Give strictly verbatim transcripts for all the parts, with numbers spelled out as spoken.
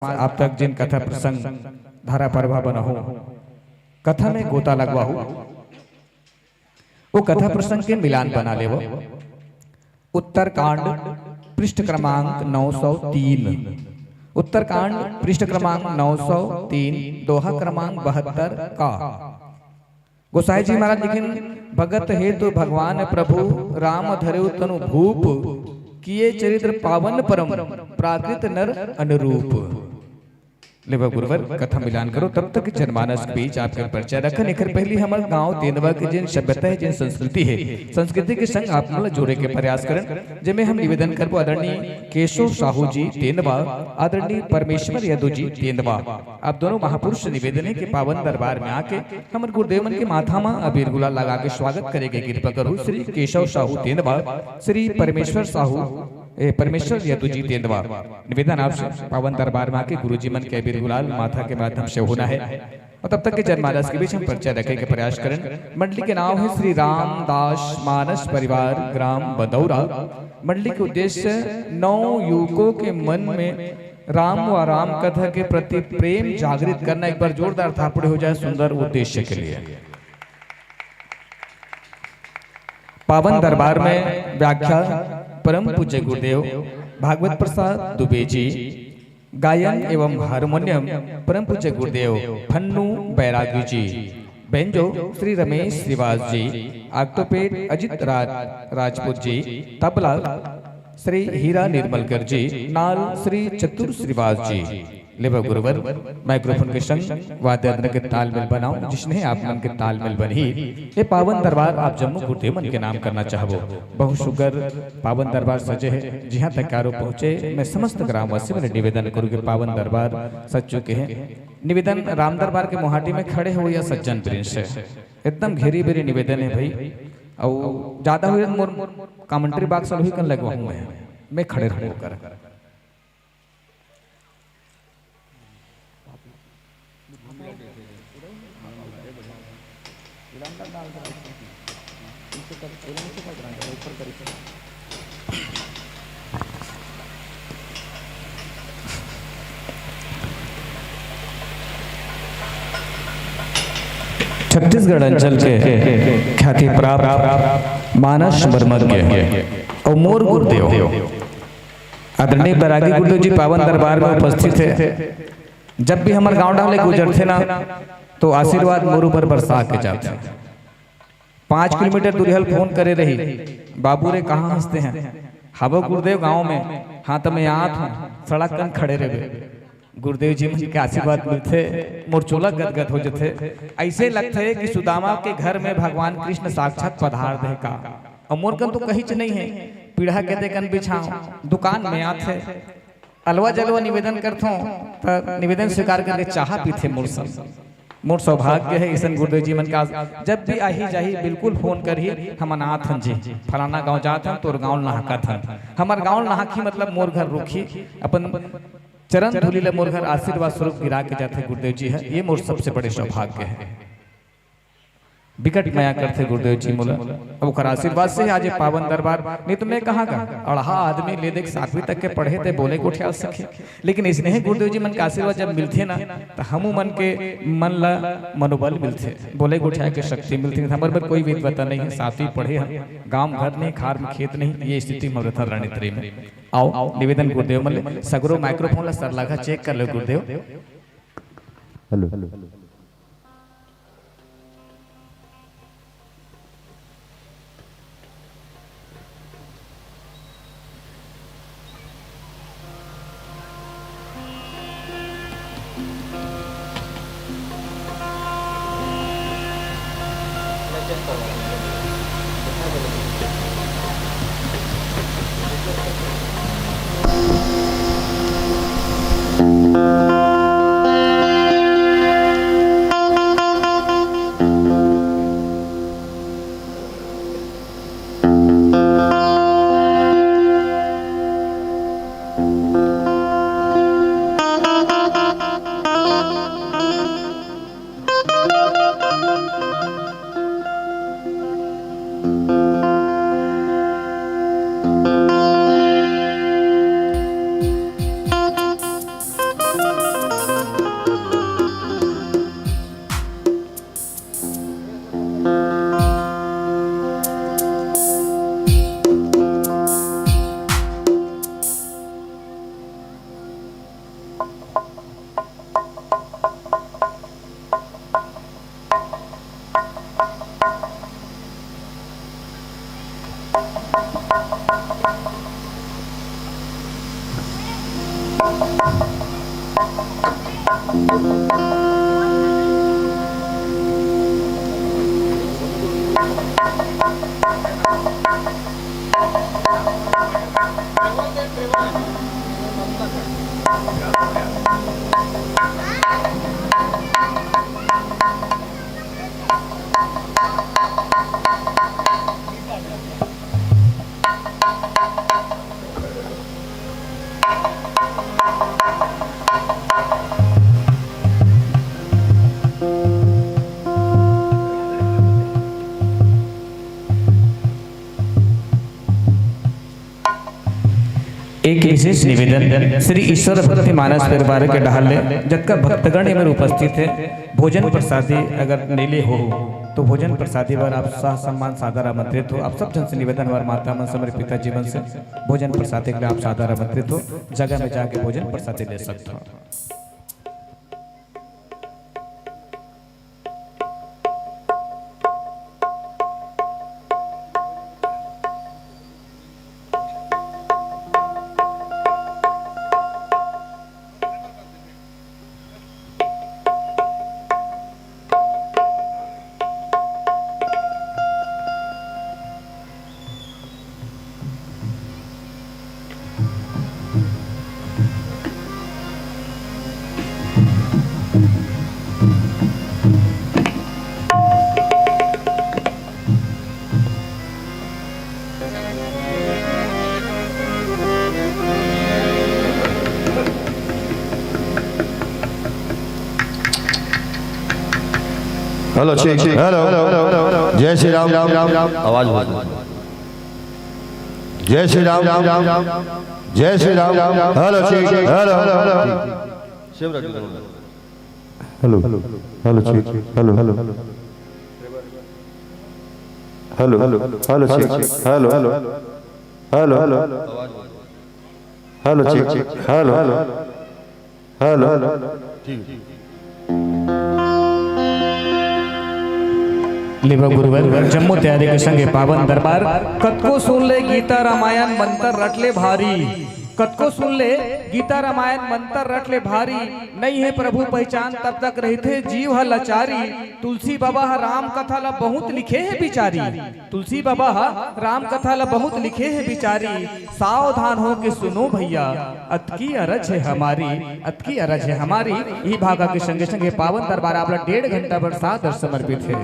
आप तक जिन कथा प्रसंग धारा प्रवाह बनाहूं, कथा में गोता लगवाहूं, वो कथा प्रसंग के मिलान बना लेवो। उत्तरकांड, पृष्ठ क्रमांक नौ सौ तीन। उत्तरकांड, पृष्ठ क्रमांक नौ सौ तीन, दोहा क्रमांक बहत्तर का। गोसाई जी महाराज लिखिन, भगत हेतु भगवान प्रभु, राम धरेउ तनु भूप, किए चरित्र पावन परम, प्राकृत नर अनुरूप। लेवा गुरुवर, कथा मिलान करो, तब तक जनमानस के बीच आपके परिचय रखन। एकर पहली हमर गांव तेंदवा के जिन सभ्यता हे, जिन संस्कृति हे, संस्कृति के संग आप मन ला जोड़े के प्रयास करन, जेमे हम निवेदन करबो आदरणीय केशव साहू जी तेंदवा, आदरणीय परमेश्वर यदु जी तेंदवा, आप दोनों महापुरुष से निवेदन हे कि पावन दरबार में आके हमर गुरुदेव मन के माथा मा अबीर गुलाल लगा के स्वागत करे के कृपा करू। श्री केशव साहू तेंदवा, श्री परमेश्वर साहू, ए, परमेश्वर यदु जी तेंदवा, निवेदन आपसे पावन दरबार में आके गुरु जी मन के अबीर गुलाल माथा के माध्यम से होना हे। और तब तक के जनमानस के बीच हम परिचय रखे के प्रयास करन। मंडली के नाम हे श्री रामदास मानस परिवार, ग्राम बदौरा। मंडली के उद्देश्य नव युवकों के मन में राम व राम कथा के प्रति प्रेम जागृत करना। एक बार जोरदार थापड़े हो जाए सुंदर उद्देश्य के लिए। पावन दरबार में व्याख्या परम पूज्य गुरुदेव भागवत प्रसाद दुबे जी, गायन एवं हारमोनियम परम पूज्य गुरुदेव फन्नू बैरागी जी, बेंजो श्री रमेश श्रीवास जी, ऑक्टोपेड अजित राज राजपूत जी, तबला श्री हीरा निर्मलकर जी, नाल श्री चतुर श्रीवास जी। लेवा गुरुवर, माइक्रोफोन के संग वाद्य यंत्र के तालमेल बनाओ, जिसने आप मन के तालमेल बनही। ये पावन दरबार आप जम्मो गुरुदेव मन के नाम करना चाहबो। बहुत सुगर पावन दरबार सजे हे, जिहां तक आरो पहुंचे, मैं समस्त ग्रामवासी मन ले निवेदन करूं कि पावन दरबार सज चुके हे। निवेदन राम दरबार के मुहाटी में खड़े हो या सज्जन प्रिंस हे, एकदम घेरी बेरी निवेदन हे भाई। अउ ज्यादा हुए मोर कमेंट्री बॉक्स वाला ही कन लगवाहूं मैं, मैं खड़े रहूं ओकर। छत्तीसगढ़ अंचल के ख्याति प्राप्त मानस मर्मज्ञ अउ मोर गुरुदेव आदरणीय बैरागी गुरुदेव जी पावन दरबार में उपस्थित हे। जब भी हमर गांव डाहर ले गुजरथे ना, तो आशीर्वाद मोर ऊपर बरसा के जाथे। पाँच किलोमीटर दूरिहा ले फोन करे रही, "बाबू रे, कहाँ हंसते हैं?" "हवो गुरुदेव गांव में।" "हाँ, तो मैं आत हूँ, सड़क कन खड़े रहे।" गुरुदेव जी मन के आशीर्वाद मिलथे, मोर चोला गदगद हो जथे। ऐसे लगथे कि सुदामा के घर में भगवान कृष्ण साक्षात पधार दे का। अउ मोर कन तो कहीच नहीं हे, पीढ़ा के दे कन बिछाव, दुकान में आथे, अलवा जलवा निवेदन करथों, त निवेदन स्वीकार करके चाहा पीथे मोर सब। मोर सौभाग्य हे, अइसन गुरुदेव जी मन का जब भी आही जाही, बिल्कुल फोन करही, "हमन आत हन जी, फलाना गांव जात हन, तोर गांव नहाकत हन।" हमर गांव नहाकही मतलब मोर घर रुकही, अपन चरण धूलि ले मोर घर आशीर्वाद स्वरूप गिरा के जाथे गुरुदेव जी हे। ये मोर सबसे बड़े सौभाग्य हे। बिकट मया करथे गुरुदेव जी मोला। अब ओकर आशीर्वाद से आज ये पावन दरबार, नहीं तो मैं कहाँ का अड़हा आदमी ले देख सातवीं तक के पढ़े ते बोले गोठियाल सके। लेकिन इसने ही गुरुदेव जी मन के आशीर्वाद जब मिलथे ना, तो हमू मन के मन ला मनोबल मिलथे, बोले गोठिया के शक्ति मिलथे। हमर बर कोई विद्वता नहीं हे, सातवीं पढ़े हम, गांव घर नहीं, खार में खेत नहीं, ये स्थिति में रथन रानी तरी में। आओ, निवेदन गुरुदेव मन ले, सगरो माइक्रोफोन ला सरलघा चेक कर लो गुरुदेव। हेलो। एक विशेष निवेदन, श्री ईश्वर भक्ति मानस परिवार के डहार ले जतका भक्तगण एमन उपस्थित हे, भोजन प्रसादी अगर नइ ले हो, तो भोजन प्रसादी बर आप ससम्मान सादर आमंत्रित हो। आप सब झन से निवेदन, हमार माता मन से, हमर पिताजी मन से, भोजन प्रसादी के लिए आप सादर आमंत्रित हो। जगह में जाके भोजन प्रसादी ले सकते हो। Hello, check, check. Hello, hello, hello, hello. जय श्री राम। आवाज बहुत। जय श्री राम। जय Shri Ram. Hello, check, check. Hello, hello, hello. Hello, hello, check. Hello, hello, hello, hello, check. Hello, hello, hello, hello, hello, check, check. Hello, hello, hello, hello. ठीक। लेवा गुरुवर, जम्मो तैयारी के संगे पावन दरबार। कतको सुन ले गीता रामायण मंत्र रट ले भारी, कतको सुन ले गीता रामायण मंत्र रट ले भारी, नइ हे प्रभु पहचान तब तक रहिथे जीव ह लाचारी। तुलसी बाबा ह राम कथा ला बहुत लिखे हे बिचारी, तुलसी बाबा ह राम कथा ला बहुत लिखे हे बिचारी। सावधान होके सुनो भैया, अतकी अरज हे हमारी, अतकी अरज हे हमारी। इही भाखा के संगे संगे पावन दरबार आप ला डेढ़ घंटा बर सादर समर्पित हे।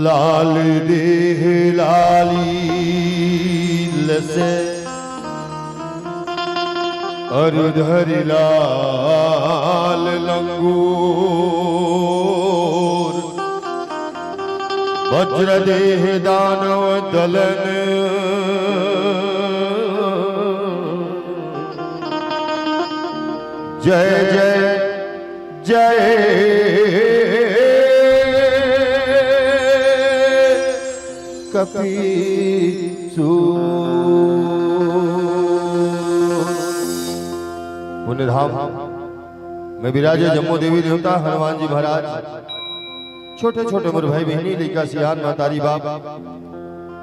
लाल देह लाली लसे अरु धरि लाल लंगूर। वज्र देह दानव दलन। जय जय जय कपीसू। पुण्य धाम में विराजे जम्मो देवी देवता, हनुमान जी महाराज, छोटे छोटे मोर भाई बहिनी, लइका सियान, महतारी बाप,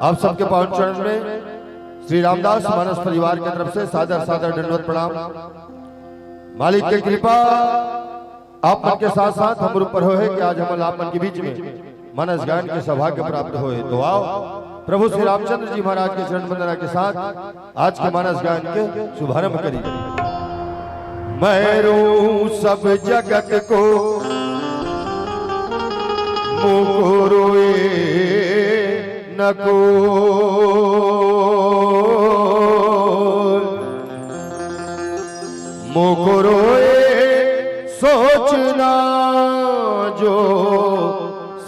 आप सबके पावन चरण में श्री रामदास मानस परिवार के तरफ से सादर सादर दंडवत प्रणाम। मालिक के कृपा आप मन के साथ साथ हमर ऊपर होए कि आज हमन आप मन के बीच में मानस गायन के सौभाग्य प्राप्त होए। तो आओ, प्रभु श्री रामचंद्र जी महाराज के चरण वंदना के साथ आज के मानस गायन के शुभारंभ करी। मैं रोऊं सब जगत को, मुको रोए न को। मोको रोए सोचना जो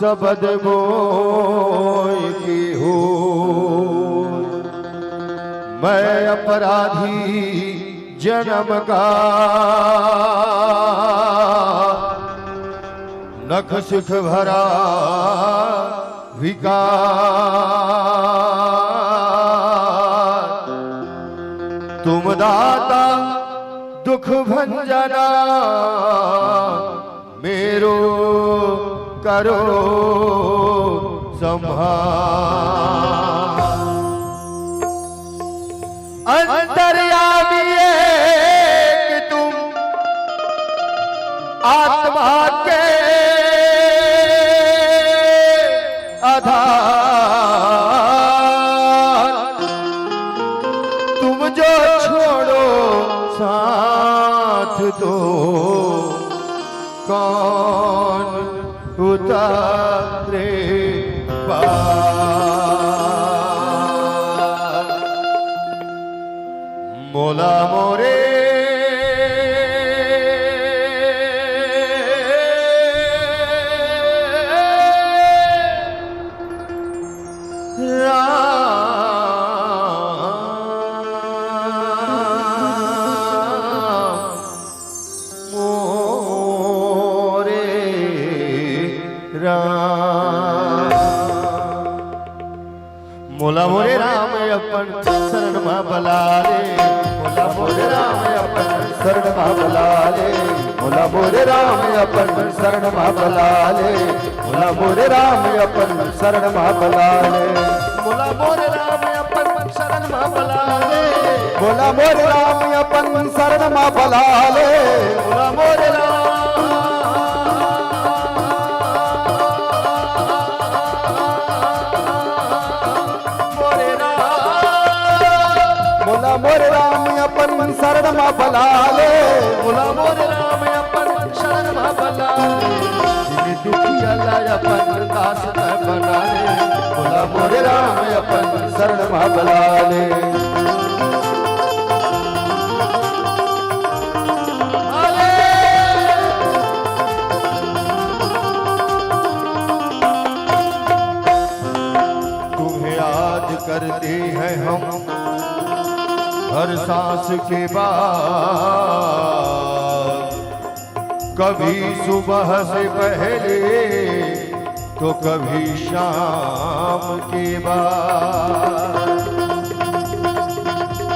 सबद मोय की हो। मैं अपराधी जन्म का, नख सुख भरा विकार। तुम दाता दुख भंजना, मेरो करो संहार। अंतर्यामी एक तुम आत्मा के आधार। तुम जो छोड़ो साथ तो कौन उतारे पार। मोला मोरे राम, मोरे राम। मोला मोरे राम अपन शरण मा बला ले। मोला मोरे राम अपन शरण मा बला ले। मोला मोरे राम अपन शरण मा बला ले। मोला मोरे राम अपन शरण मा बला ले। मोला मोरे राम अपन शरण मा बला ले। मोला मोरे राम अपन शरण मा बला ले। मोला मोरे राम, मोरे राम। मोला मोरे राम अपन शरण मा बला ले। मोला मोरे राम अपन शरण मा बला ले। जिन दुखिया ला अपन दास तैं बना ले। मोला मोरे राम अपन शरण मा बला ले। तुम्हें याद करते हैं हम हर सांस के बाद, कभी सुबह से पहले तो कभी शाम के बाद।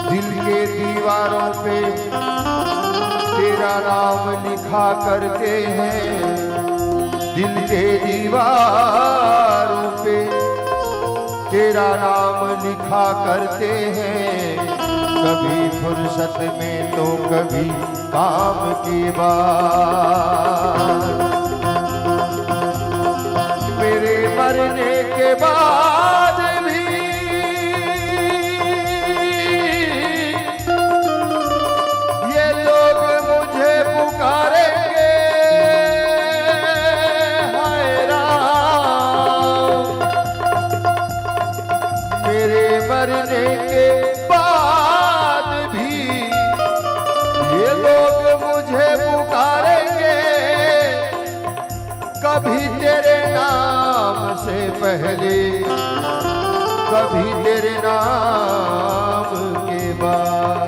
दिल के दीवारों पे तेरा नाम लिखा करते हैं, दिल के दीवारों पे तेरा नाम लिखा करते हैं, कभी फुर्सत में तो कभी काम के बाद। मेरे मरने के बाद भी ये लोग मुझे पुकारेंगे, हाय राम। मेरे मरने के बाद भी ये लोग मुझे पुकारेंगे, कभी तेरे नाम से पहले, कभी तेरे नाम के बाद।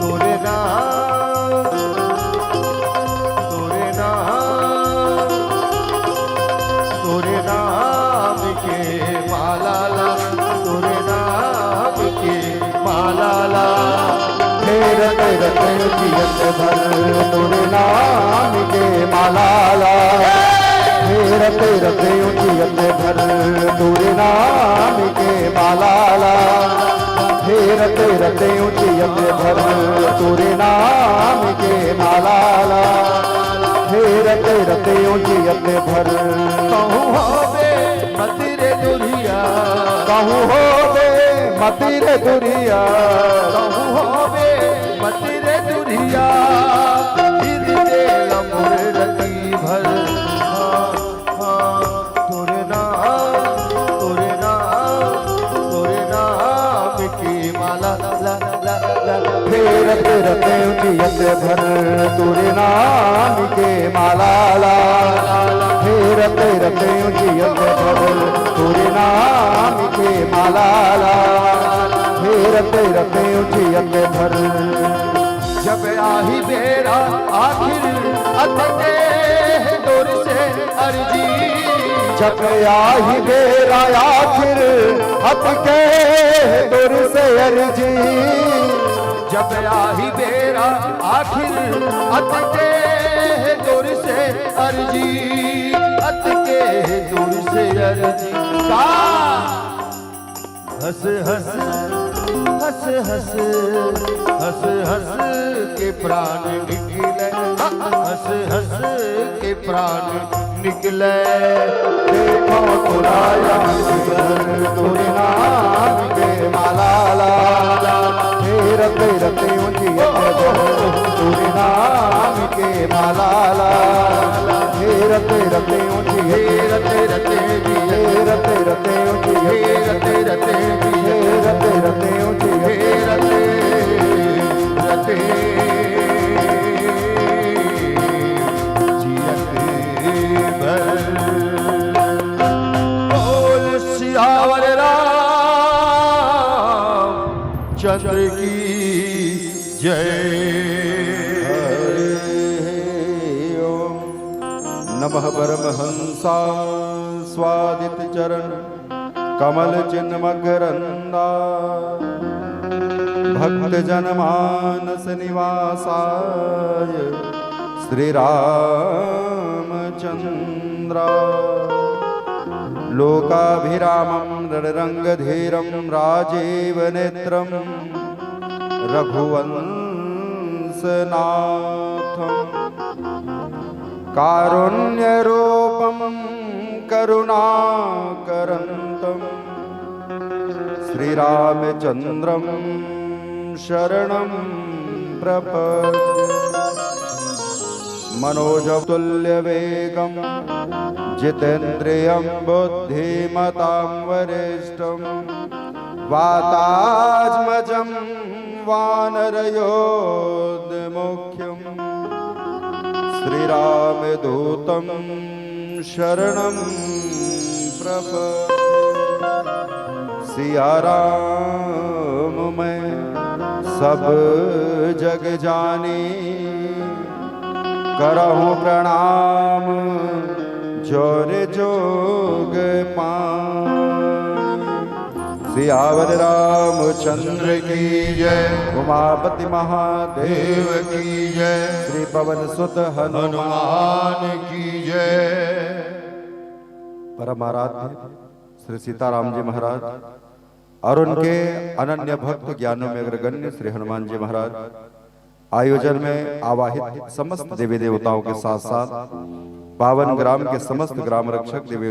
तोरे नाम, तोरे नाम, तोरे नाम के माला ला, तोरे नाम के माला ला। हे रत रत जियत भर तोरे नाम रते रते ऊंची यते भर तोरे नाम के माला ला। हे रते रते ऊंची यते भर तोरे नाम के माला ला। हे रते रते ऊंची यते भर। कहूँ होबे मति रे दुरिया। कहूँ होबे मति रे दुरिया। कहूँ होबे मति रे दुरिया। फिर दे मोर रति भर। हाँ, तोरे नाम, तोरे नाम, तोरे नाम की माला, ला, ला, ला, ला। फेरत रते उजियत भर तोरे नाम के माला ला। फेरत रते उजियत भर तोरे नाम के माला ला। फेरत रते उजियत भर। जब आही बेरा आखिर अतके है तोर से अर्जी। जब आही बेरा आखिर अतके है तोर से अर्जी। जब आही बेरा आखिर अतके है तोर से अर्जी। अतके है तोर से अर्जी। का हंस हंस, हंस हंस, हंस हंस के प्राण निकले। हंस हंस के प्राण निकले। देखो खुदाया, तोरे नाम के माला ला। फेरत रते ऊंची तोरे नाम के माला ला। फेरत रते ऊंची, फेरत रते जी, फेरत रते ऊंची, फेरत रते जी, फेरत रते ऊंची, फेरत रते जियत भर। बोल सियावर रामचंद्र की जय। हरि ओम। नमः परमहंसा स्वादित चरण कमल चिन्ह मकरंदा। भक्त जन मानस निवासाय श्री रामचंद्रा। लोकाभिरामं रणरंगधीरं राजीव नेत्रं रघुवंशनाथं। कारुण्यरूपं करुणाकरन्तं श्रीरामचन्द्रं शरणं प्रपद्ये। मनोजवतुल्यवेगं जितेन्द्रियं बुद्धिमतां वरिष्ठं। वातात्मजं वानरयोधमुख्यं श्रीरामदूतं शरणं प्रपद्ये। सिया राम मैं सब जग जानी, करहूँ प्रणाम जोर जोग पानी। सियावर रामचंद्र की जय। उमापति महादेव देव की जय। श्री पवन सुत हनुमान हनुमान की जय। परम आराध्य श्री सीताराम जी महाराज और उनके अनन्य भक्त ज्ञानों में अग्रगण्य श्री हनुमान जी महाराज आयोजन में आवाहित समस्त देवी देवताओं के साथ साथ पावन ग्राम के समस्त ग्राम रक्षक देवी,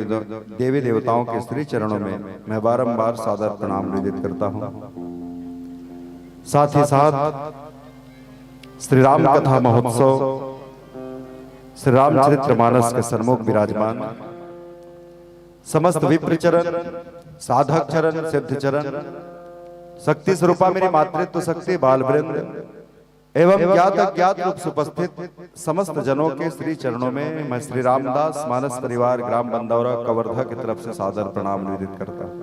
देवी देवताओं के श्री चरणों में मैं बारंबार सादर प्रणाम निवेदित करता हूँ। साथ ही साथ श्री राम कथा महोत्सव, श्री रामचरित्र मानस के सन्मुख विराजमान समस्त विप्र चरण, साधक चरण, सिद्ध चरण, शक्ति स्वरूपा मेरी मातृत्व शक्ति बाल वृंद एवं ज्ञात अज्ञात रूप से उपस्थित समस्त जनों के श्री चरणों में मैं श्री रामदास मानस परिवार ग्राम बंदौरा कवर्धा की तरफ से सादर प्रणाम निवेदित करता हूँ।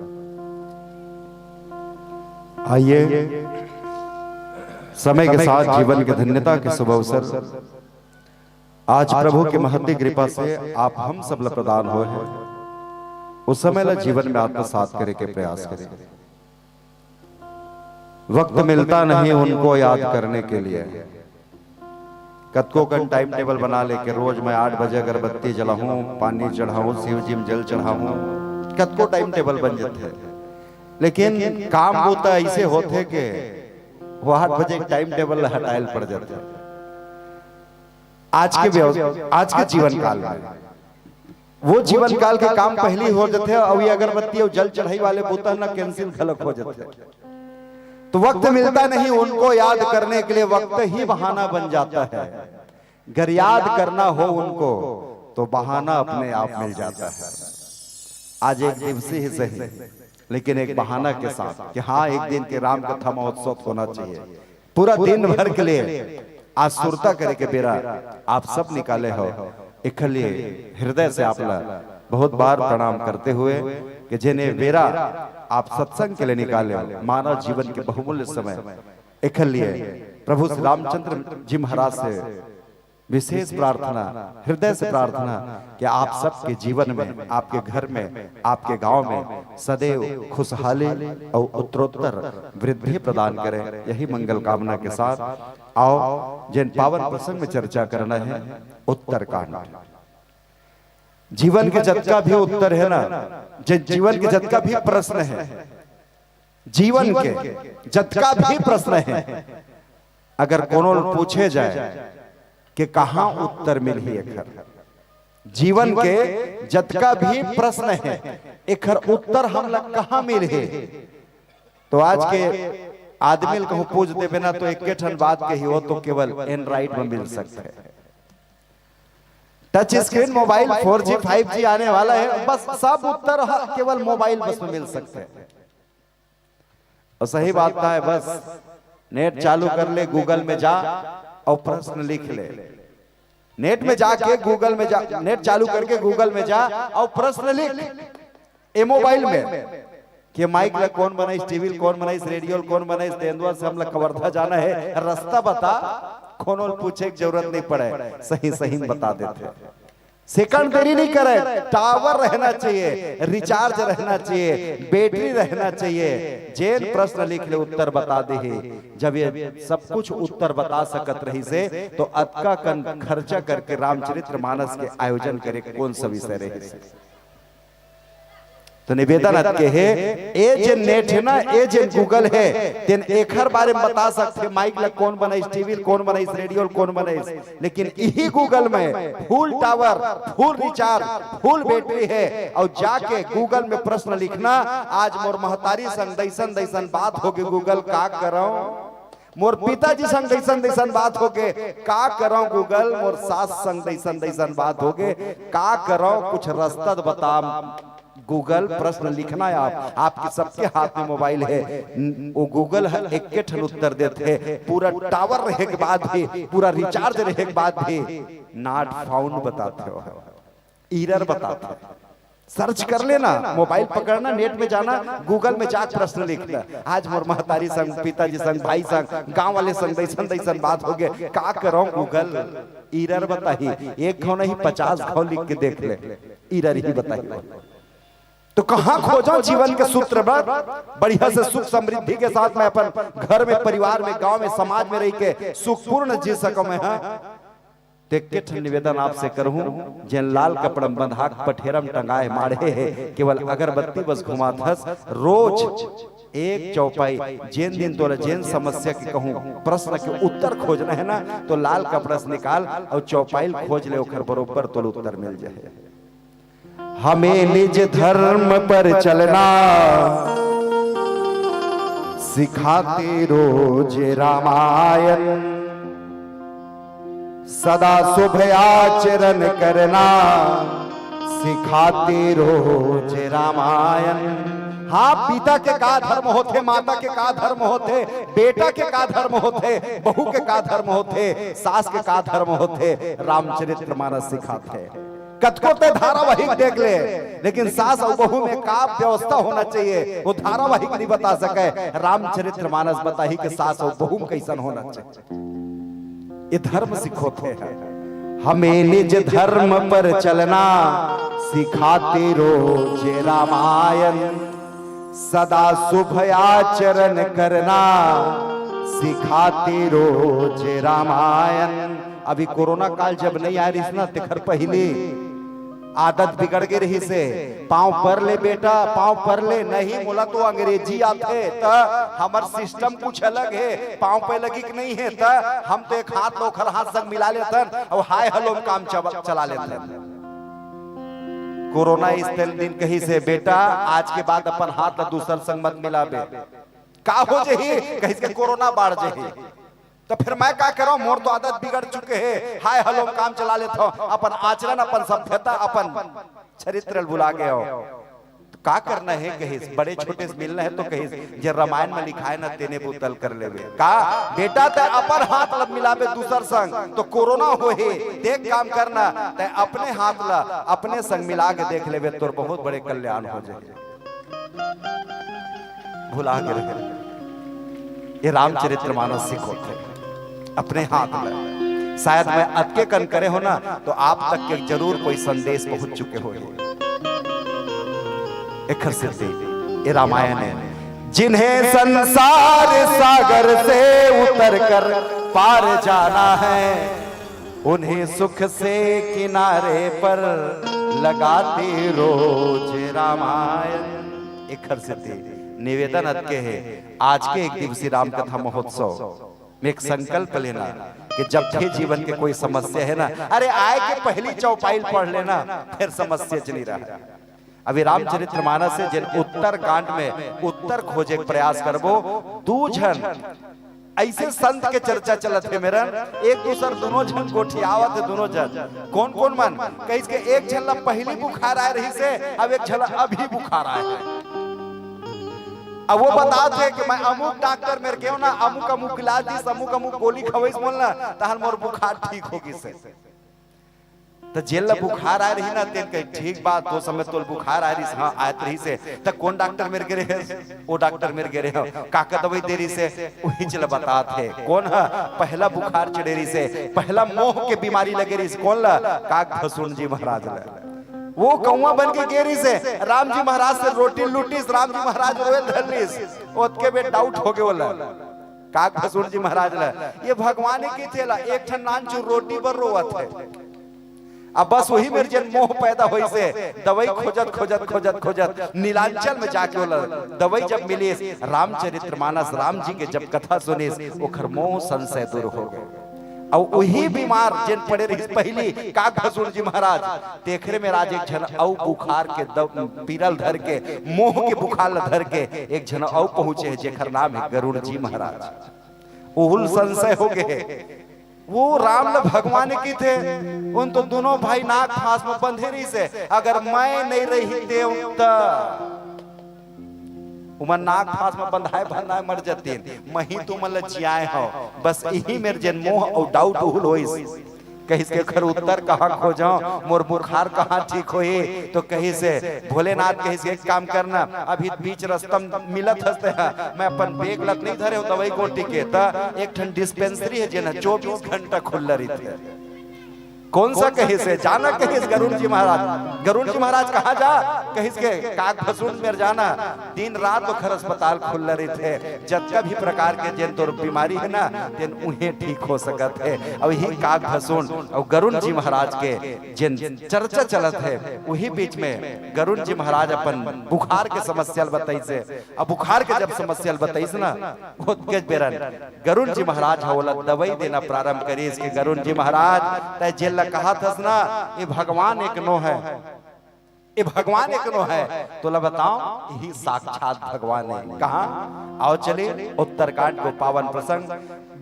आइए, समय के साथ जीवन की धन्यता के शुभ अवसर आज प्रभु की महती कृपा से आप हम सब ला प्रदान होए हैं, उस समय ला जीवन में आत्मसात करे के प्रयास करें। वक्त मिलता नहीं उनको याद करने के लिए, कतको कन टाइम टेबल बना लेके रोज मैं आठ बजे अगरबत्ती जलाहूं, पानी चढ़ाहूं, शिव जी में जल चढ़ाहूं, कतको टाइम टेबल बन जाथे। लेकिन काम बूता ऐसे होथे के वो आठ बजे टाइम टेबल ला हटायल पड़ जाथे। आज के व्यव-, आज के जीवन काल में वो जीवन काल के काम पहली हो जाथे, अउ ये अगरबत्ती अउ जल चढ़ाई वाले बूता ना कैंसिल घलक हो जाथे। तो वक्त मिलता नहीं उनको याद करने के लिए, वक्त ही बहाना बन जाता है। अगर याद करना हो उनको तो बहाना अपने आप मिल जाता है। आज एक दिवसीय ही सही, लेकिन एक बहाना के साथ कि हाँ, एक दिन के राम कथा महोत्सव होना चाहिए। पूरा दिन भर के लिए आज सुरता करे के बेरा आप सब निकाले हो, एखर लिए हृदय से आप ला बहुत बार प्रणाम करते हुए कि जेने बेरा आप सत्संग के लिए निकाले हो, मानव जीवन के बहुमूल्य समय, एखर लिए प्रभु श्री रामचंद्र जी महाराज से विशेष प्रार्थना, हृदय से प्रार्थना कि आप सबके जीवन में, आपके घर में, आपके गांव में सदैव खुशहाली और उत्तरोत्तर वृद्धि प्रदान करें। यही मंगल कामना के साथ आओ, जिन पावन प्रसंग में चर्चा करना है, उत्तरकांड। जीवन के जतका भी उत्तर है ना, जे जीवन के जतका भी प्रश्न है, जीवन के जतका भी प्रश्न है, अगर कोनो पूछे जाए कि कहाँ उत्तर मिलही एखर, जीवन के जतका भी प्रश्न है, एखर उत्तर हमला कहाँ मिलही, तो आज के आदमी ल कहूँ पूछ देबे ना, तो एक ठन बात कही, वो तो केवल एंड्रॉइड में मिल सकता है। Touch screen mobile, four G, five G आने वाला है, बस सब उत्तर ह-, केवल मोबाइल बस में मिल सकते हैं। और सही बात है, बस नेट चालू कर ले, गूगल में जा और प्रश्न लिख ले। नेट में जाके गूगल में जा, नेट चालू करके गूगल में जा और प्रश्न लिख ए मोबाइल में कि माइक ला कौन बनाइस, टीवी ला कौन बनाइस, रेडियो ला कौन बनाइस, तेंदुआ से हमला कवर्धा जाना है, रास्ता बता, कोनो ल पूछे के जरूरत नहीं पड़े, सही सही में बता देथे। सेकंड देरी नहीं करे, टावर रहना चाहिए, रिचार्ज रहना चाहिए, बैटरी रहना चाहिए। जेन प्रश्न लिख ले, उत्तर बता देही। जब ये सब कुछ उत्तर बता सकत रहिसे, तो अतका कन खर्चा करके रामचरित्र मानस के आयोजन करे के कौन सा विषय रहिसे? तो निवेदन अतके हे, ए जेन नेट है ना, ए जेन गूगल है, तेन एखर बारे में बता सकथे, माइक ला कौन बनाइस, टीवी ला कौन बनाइस, रेडियो ला कौन बनाइस, लेकिन इही गूगल में फुल टावर, फुल रिचार्ज, फुल बैटरी है, और जाके गूगल में प्रश्न लिखना, आज मोर महतारी संग दइसन दइसन बात होगे, गूगल का करंव? मोर पिताजी संग दइसन दइसन बात होगे, का करंव गूगल? मोर सास संग दइसन दइसन बात होगे, का करंव? कुछ रस्ता त बता। गूगल, प्रश्न लिखना है आप, आपके सबके हाथ में मोबाइल है। न-, वो गूगल ह एके ठन उत्तर देथे, पूरा टावर रहे के बाद भी, पूरा रिचार्ज रहे के बाद भी not found बताथे हो, एरर बताथे। सर्च कर लेना, मोबाइल पकड़ना, नेट में जाना, गूगल में जाके प्रश्न लिखना, आज मोर महतारी संग, पिताजी संग, भाई संग, गांव वाले संग दइसन दइसन बात होगे, का करंव गूगल? एरर बताही। एक घाव नहीं, पचास घाव लिख के देख ले, एरर ही बताही। तो कहाँ खोजंव जीवन के सूत्र बर? बढ़िया से सुख समृद्धि के साथ मैं अपन घर में, परिवार में, गांव में, समाज में रहिके सुखपूर्ण जी सकंव मैं, हाँ? तो एके ठन निवेदन आपसे करहूं, जेन लाल कपड़ा में बंधा के पठेरा में टंगाए माढ़े हे, केवल अगरबत्ती बस घुमात हस, रोज एक चौपाई, जेन दिन तोला जेन समस्या के कहूं प्रश्न के उत्तर खोजना है ना, तो लाल कपड़ा से निकाल और चौपाई ल खोज ले, ओखर बरोबर तोला उत्तर मिल जाए। हमें निज धर्म पर चलना सिखाते रोज रामायण, सदा शुभ आचरण करना सिखाते रोज रामायण। हाँ, पिता के का धर्म होथे, माता के का धर्म होथे, बेटा के का धर्म होथे, बहू के का धर्म होथे, सास के का धर्म होथे, रामचरित्र मानस सिखाथे। कतको ते धारावाहिक देख ले, लेकिन सास अउ बहू में का व्यवस्था होना चाहिए, वो धारावाहिक नहीं बता सके, रामचरित्र मानस बताही कि सास अउ बहू में कैसन होना चाहिए। ये धर्म सिखोथे हैं। हमें निज धर्म पर चलना सिखाते रोज रामायण, सदा शुभ आचरण करना सिखाते रोज रामायण। अभी कोरोना काल जब नहीं आय रहिस ना, तेखर पहिली आदत बिगड़ गे रहिस हे। पाँव पर ले बेटा, पाँव पर ले। नहीं, मोला तो अंग्रेजी आथे, त हमर सिस्टम कुछ अलग हे। पाँव पे लगी के नहीं हे, त हम तो एक हाथ ल ओखर हाथ संग मिला लेथन अउ हाय हेलो म काम चब-, चला लेथन। कोरोना इस दिन कहिस हे, "बेटा, आज के बाद अपन हाथ ल दूसर संग मत मिलाबे।" का हो जही? कहिस के कोरोना बाढ़ जही। त फेर मैं का करंव? मोर तो आदत बिगड़ चुके हे, हाय हेलो म काम चला लेथंव, अपन आचरण, अपन सभ्यता, अपन चरित्र ल भुला गे हंव। त का करना हे कहिस, बड़े छोटे से मिलना हे त कहिस, जे रामायण म लिखाय हे ना, तेने बुता ल कर लेबे। का बेटा, तैं अपन हाथ ल मिलाबे दूसर संग त कोरोना होही, तें एक काम करना, तैं अपने हाथ ल अपने संग मिला के देख लेबे, तोर बहुत बड़े कल्याण हो जाही। भुला गे रहे। ये रामचरितमानस सिखोथे अपने हाथ में। शायद मैं अतके कन करे हंव ना, त आप तक के जरूर कोई संदेश पहुंच चुके होही। एखर सेती ये रामायण हे। जिन्हें संसार सागर से उतर कर पार जाना है, उन्हें सुख से किनारे पर लगाते रोज रामायण। एखर सेती निवेदन अतके हे, आज के एक दिवसीय राम कथा महोत्सव में एक संकल्प लेना कि जब भी जीवन के कोई समस्या हे ना, अरे आय के पहिली चौपाई ल पढ़ लेना, फेर समस्या च नइ रहय। अभी रामचरितमानस हे, जेन उत्तरकांड में उत्तर खोजे के प्रयास करबो। दू झन अइसे संत के चर्चा चलत हे मेरन, एक दूसर दुनों झन गोठियावत हे, दुनों झन। कोन कोन मन? कहिस के एक झन ला पहिली बुखार आय रहिस हे, अब एक झन ला अभी बुखार आय हे। अब वो बतात हे कि मैं अमुक डॉक्टर मेर गेंव ना, अमुक अमुक इलाज दिस, अमुक अमुक गोली खवइस मोला ना, तहन मोर बुखार ठीक हो गिस हे। त जेन ला बुखार आय रहिस ना, तेन कहिस, "ठीक बा, तो समय तोला बुखार आय रहिस, हाँ, आयत रहिस हे, त कोन डॉक्टर मेर गे रहेस?" "ओ डॉक्टर मेर गे रहेंव।" "का का दवई दे रहिस हे?" उहीच ला बतात हे। कोन ह? पहिला बुखार चढ़े रहिस हे, पहिला मोह के बीमारी लगे रहिस। कोन ला? काग भसुंड जी महाराज ला। वो कौआ बन के गे रहिस हे, राम जी महाराज से रोटी लूटिस, राम जी महाराज रोए ल धर लिस। ओतके बेर डाउट हो गे ओला, काग भसुंड जी महाराज ला, ये भगवान ही किथे ला, एक ठन नानचुन रोटी बर रोवत हे। अब बस उही मेर जेन मोह पैदा होइस हे, दवई खोजत, खोजत, खोजत, खोजत नीलांचल में जाके ओला दवई जब मिलिस, रामचरितमानस राम जी के जब कथा सुनिस, ओखर मोह संशय दूर हो गे। अउ उही बीमार जेन पड़े रहिस पहिली, काग भसुंड जी महाराज, तेखरे मेर आज एक झन अउ बुखार के द-, पीरा ल धर के, मोह के बुखार ल धर के एक झन अउ पहुंचे हे, जेखर नाम हे गरुड़ जी महाराज। उहू ल संशय हो गे हे। वो राम ल भगवान किथे, ओन तो दुनों भाई नाग फांस में बंधे रहिस हे। अगर मैं नइ रहितेंव त ओमन नाग फांस में बंधाय बंधाय मर जतिन, मैं ही तुमन ल जियाय हंव। बस इही मेर जेन मोह अउ डाउट उहू ल होइस। कहिस के ओखर उत्तर कहाँ खोजंव, मोर बुखार कहाँ ठीक होही? तो कहिस हे, भोलेनाथ कहिस के, "एक काम करना, अभी बीच रस्ता म मिलत हस तेहा, मैं अपन बेग ल त नइ धरे हंव दवई गोटी के, त एक ठन डिस्पेंसरी हे जेन ह चौबीस घंटा खुल्ला रहिथे।" कोन सा कहिस हे? जाना कहिस गरुड़ जी महाराज। गरुड़ जी महाराज कहाँ जा? कहिस के, "काग भसुंड मेर जाना, दिन रात ओखर अस्पताल खुल्ला रहिथे, जतका भी प्रकार के जेन तोर बीमारी हे ना, तेन उहें ठीक हो सकत हे।" अउ इही काग भसुंड अउ गरुड़ जी महाराज के जेन चर्चा चलत हे, उही बीच में गरुड़ जी महाराज अपन बुखार के समस्या ल बताइस हे। अब बुखार के जब समस्या ल बताइस ना, ओतकेच बेरन गरुड़ जी महाराज ह ओला दवई देना प्रारंभ करिस कि गरुड़ जी महाराज, तैं जेन ला कहत हस ना, ये भगवान एक नो हे, ये भगवान एक नो हे, तोला बतावंव, इही साक्षात भगवान हे। कहाँ? आओ चले, उत्तरकांड को पावन प्रसंग।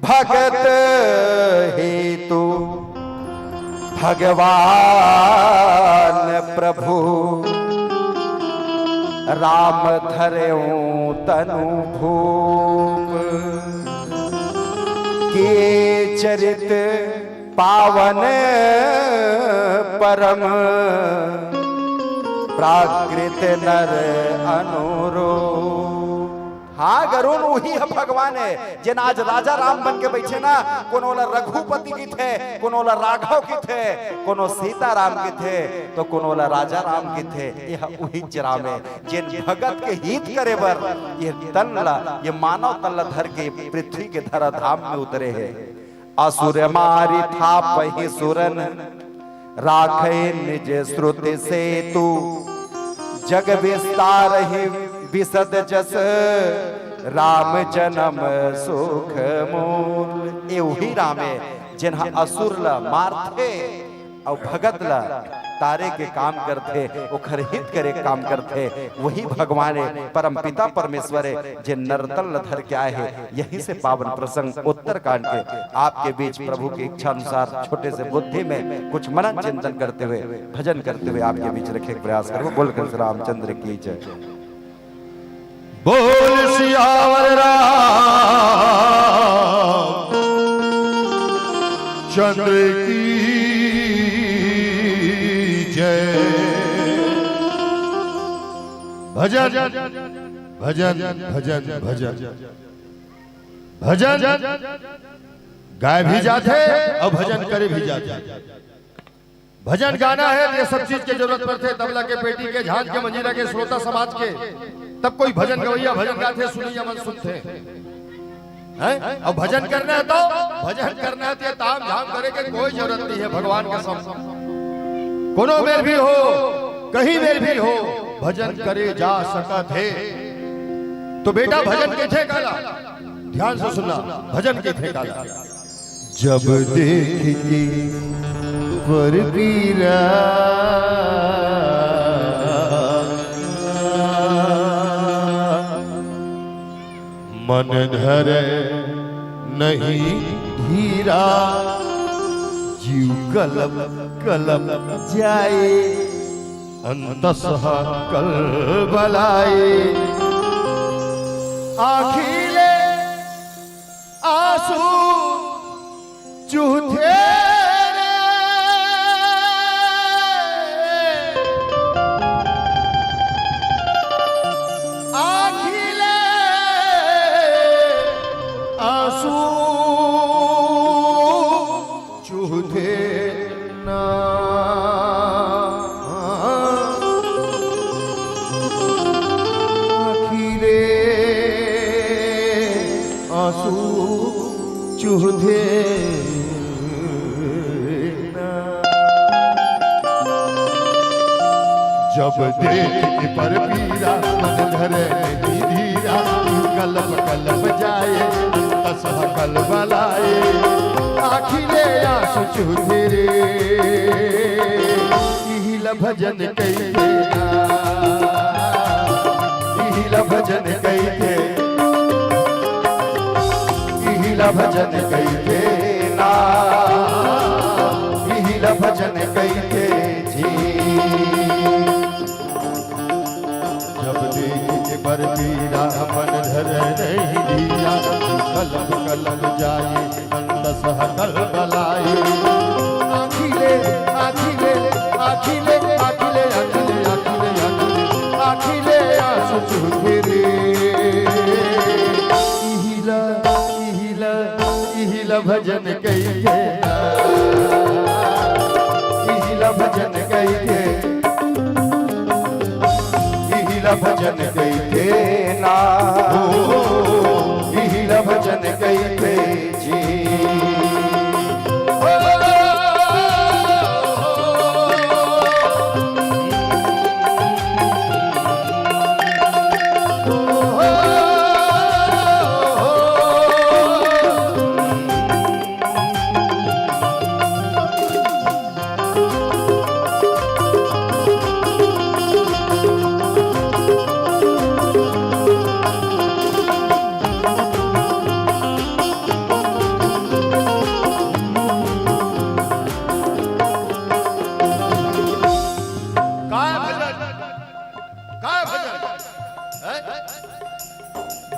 भगत हेतु भगवान प्रभु राम धरेउ तनु भूप। के चरित पावन परम प्राकृत नर अनुरूप। हाँ, गरुड़ उही ह भगवान हे, जेन आज राजा राम बन के बइठे ना, कोनो ला रघुपति किथे, कोनो ला राघव किथे, कोनो सीताराम किथे, तो कोनो ला राजा राम किथे। ये ह उहीच राम हे, जेन भगत के हित करे बर ये तन ला, ये मानव तन ला धर के पृथ्वी के धराधाम में उतरे हे। असुर मारि थापहि सुरन, राखै निज श्रुति सेतु। जग विस्तारहि विशद जस, राम जनम सुख मूल। ए उही राम ए, जेन ह असुर ल मारथे अउ भगत ल तारे के काम करथे, ओखर हित करे के काम करथे। वही भगवान ए, परम पिता परमेश्वर ए, जे नरतल ल धर के आए हे। यहीं से पावन प्रसंग उत्तरकांड के आपके बीच प्रभु की इच्छा अनुसार छोटे से बुद्धि में कुछ मनन चिंतन करते हुए, भजन करते हुए आपके बीच रखे के प्रयास करबो। बोल कर श्री रामचंद्र की जय। बोल सियावर राम चंद्र की जय। भजन, भजन, भजन, भजन, भजन गाए भी जाथे अउ भजन करे भी जाथे। भजन गाना हे त ये सब चीज के जरूरत पड़थे, तबला के, पेटी के, झांझ के, मंजीरा के, श्रोता समाज के, तब कोई भजन गवैया भजन गाथे, सुनैया मन सुनथे। हैं? अउ भजन करना हे त, भजन करना हे त ये ताम झाम करे के कोई जरूरत नहीं हे। भगवान कसम, कोनो मेर भी हो, कहीं मेर भी हो, भजन करे जा सकत हे। त बेटा, भजन कहिथे काला, ध्यान से सुनना, भजन कहिथे काला। जब देखि के पर पीरा, मन धरे नहीं धीरा, जीव कलप कलप जाए, अंतस ह कलबलाए। आँखी ले आँसू चुहथे रे, आँखी ले आँसू चुहथे ना। आँखी ले आँसू चुहथे ना। जब देखि के पर पीरा, मन धरे नहीं धीरा, कलप कलप जाए, अंतस ह कलबलाए। आँखी ले आँसू चुहथे रे, इही ल भजन कहिथे ना, इही ल भजन कहिथे, इही ल भजन कहिथे ना, इही ल भजन कहिथे जी। जब देखि के पर पीरा, मन धरे नहीं धीरा, कलप कलप जाए, अंतस ह कलबलाए। आँखी ले, आँखी ले, आँखी ले, आँखी ले, आँखी ले, आँखी ले, आँखी ले, आँखी ले आँसू चुहथे रे। इही ल, इही ल, इही ल भजन कहिथे ना, इही ल भजन कहिथे, इही ल भजन कहिथे ना, ओ, इही ल भजन कहिथे जी। काय भजन? काय भजन? हैं?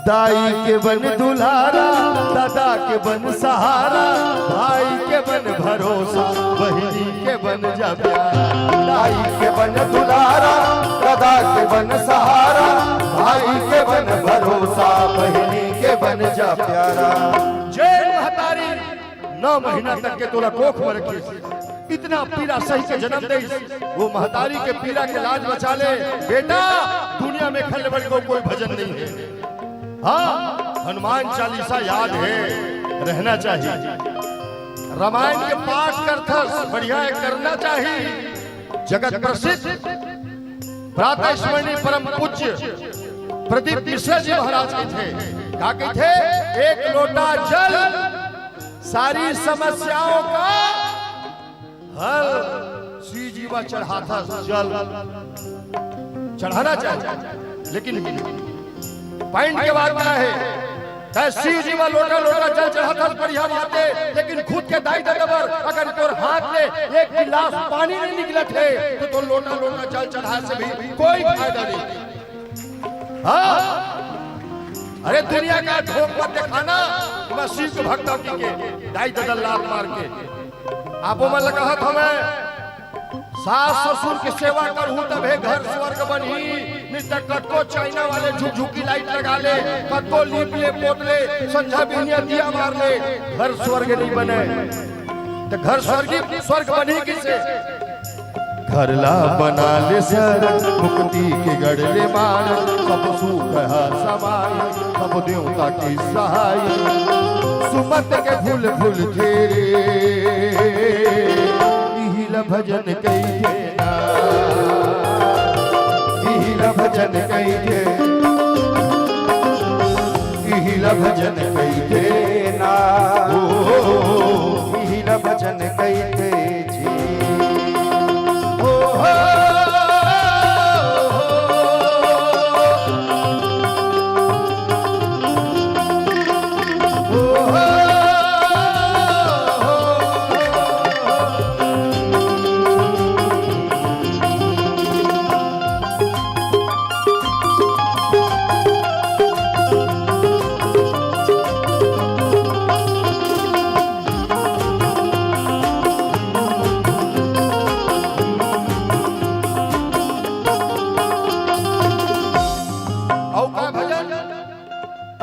दाई के बन दुलारा, दादा के बन सहारा, भाई के बन भरोसा, बहिनी के बन जा प्यारा। दाई के बन दुलारा, दादा के बन सहारा, भाई के बन भरोसा, बहिनी के बन जा प्यारा। जेन महतारी नौ महीना तक के तोला कोख में रखिस, इतना पीरा सही के जन्म देइस, वो महतारी के पीरा के लाज बचा ले। बेटा, दुनिया में खल्ले बड़ को कोई भजन नहीं है। हाँ, हनुमान चालीसा याद है, रहना चाहिए। रामायण के पाठ करथस, बढ़िया है, करना चाहिए। जगत प्रसिद्ध प्रातः स्मरणीय परम पूज्य प्रदीप मिश्रा जी महाराज कथे, का कथे? एक लोटा जल सारी समस्याओं का हल। शिव जी मा चढ़ाथस जल, चढ़ाना चाहिए, लेकिन पॉइंट के बात का है? तैं शिव जी मा लोटा लोटा जल चढ़ाथस, बढ़िया बात है, लेकिन खुद के दाई ददा बर अगर तोर हाथ ले एक गिलास पानी नहीं निकलत है, तो तोर लोटा लोटा जल चढ़ाए से भी कोई फायदा नहीं। हाँ, अरे दुनिया का ढोंग मत देखाना, मैं शिव के भक्त हूँ के दाई ददा लात मार के आपो मन ल कहत हवं, सास ससुर के सेवा करहू तभे घर स्वर्ग बनही, नहीं त कतको चाइना वाले झुकझुकी लाइट लगा ले, कतको लीप ले पोत ले, संझा बिहनिया दिया बार ले, घर स्वर्ग नहीं बने। त घर स्वर्ग, स्वर्ग बनही किसे? घर ला बना ले सरग, मुक्ति के गढ़ ले मारग, सब सुख हा समाय, सब देवता के सहाय। सुमत के फूल फूल घेरे, इही ला भजन कहिथे ना, इही ला भजन कहिथे, इही ला भजन कहिथे ना, ओ, इही ला भजन कहिथे। अउ का भजन?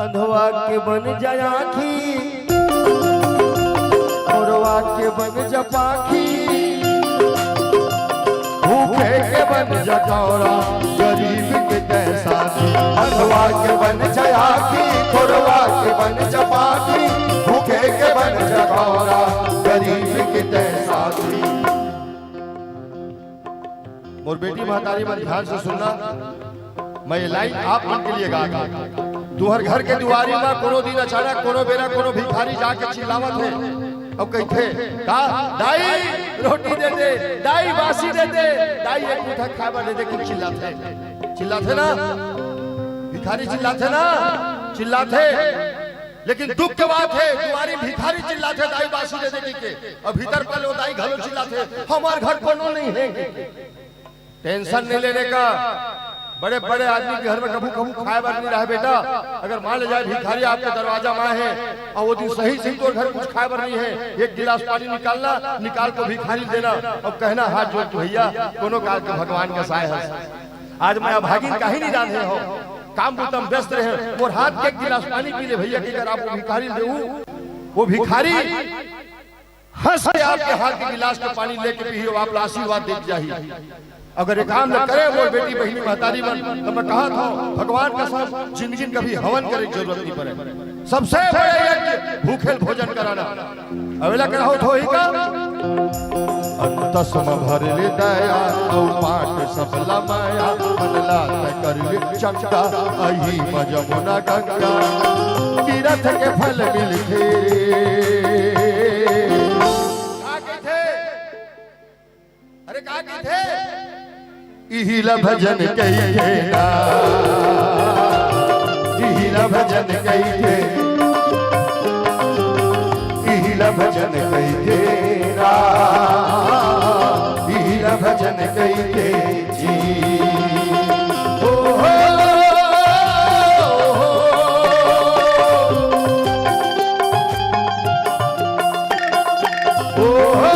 अंधवा के बन जा आँखी, खोरवा के बन जा पाखी, भूखे के बन जा गौरा, गरीब के तैं साथी। अंधवा के बन जा आँखी, खोरवा के बन जा पाखी, भूखे के बन जा गौरा, गरीब के तैं साथी। मोर बेटी महतारी मन ध्यान से सुनना, मैं ये लाइन आप मन के लिए गा रहा हूँ। तुहर घर के दुआरी मा कोनो दिन अचानक, कोनो बेरा, कोनो भिखारी जाके चिल्लावत हे, अउ कहिथे, "का दाई रोटी दे दे, दाई बासी दे दे, दाई एक मुठा खाए बर दे दे," कि चिल्लाथे, चिल्लाथे ना, भिखारी चिल्लाथे ना, चिल्लाथे। लेकिन दुख के बात हे, दुआरी भिखारी चिल्लाथे, "दाई बासी दे दे," कहिके, अउ भीतर पले ओ दाई घलो चिल्लाथे, "हमर घर कोनो नहीं हे।" टेंशन नहीं लेने का। बड़े बड़े आदमी के घर में कभू कभू खाए बर नहीं रहे बेटा। अगर मान ले जाए भिखारी आपके दरवाजा मा हे अउ ओ दिन सही सही तोर घर कुछ खाए बर नहीं हे, एक गिलास पानी निकालना, निकाल के भिखारी देना अउ कहना, "हाथ जोड़ के भैया, कोनो काल के भगवान कस आए हस, आज मैं अभागिन काहे नहीं रांधे हंव, काम बुता म व्यस्त रहे, मोर हाथ के एक गिलास पानी पी ले भैया," कहिके अगर आप वो भिखारी ल देहू, वो भिखारी हंस के आपके हाथ के गिलास के पानी लेके पीही, अउ आप ला आशीर्वाद देत जाही। अगर ये काम ल करे मोर बेटी, बहिनी, महतारी मन, त मैं कहत हंव, भगवान कसम, जिंदगी म कभी हवन करे के जरूरत नहीं पड़े। सबसे बड़े यज्ञ भूखे ल भोजन कराना। अउ एला करहू त होही का? अंतस म भर ले दया, अउ पाट सब ला माया, मन ला तैं कर ले चंगा, अही म जमुना गंगा, तीरथ के फल मिलथे। का कहिथे? अरे का कहिथे? इही ला भजन कहिथे ना, इही ला भजन कहिथे, इही ला भजन कहिथे ना, इही ला भजन कहिथे जी। ओ हो, ओ हो।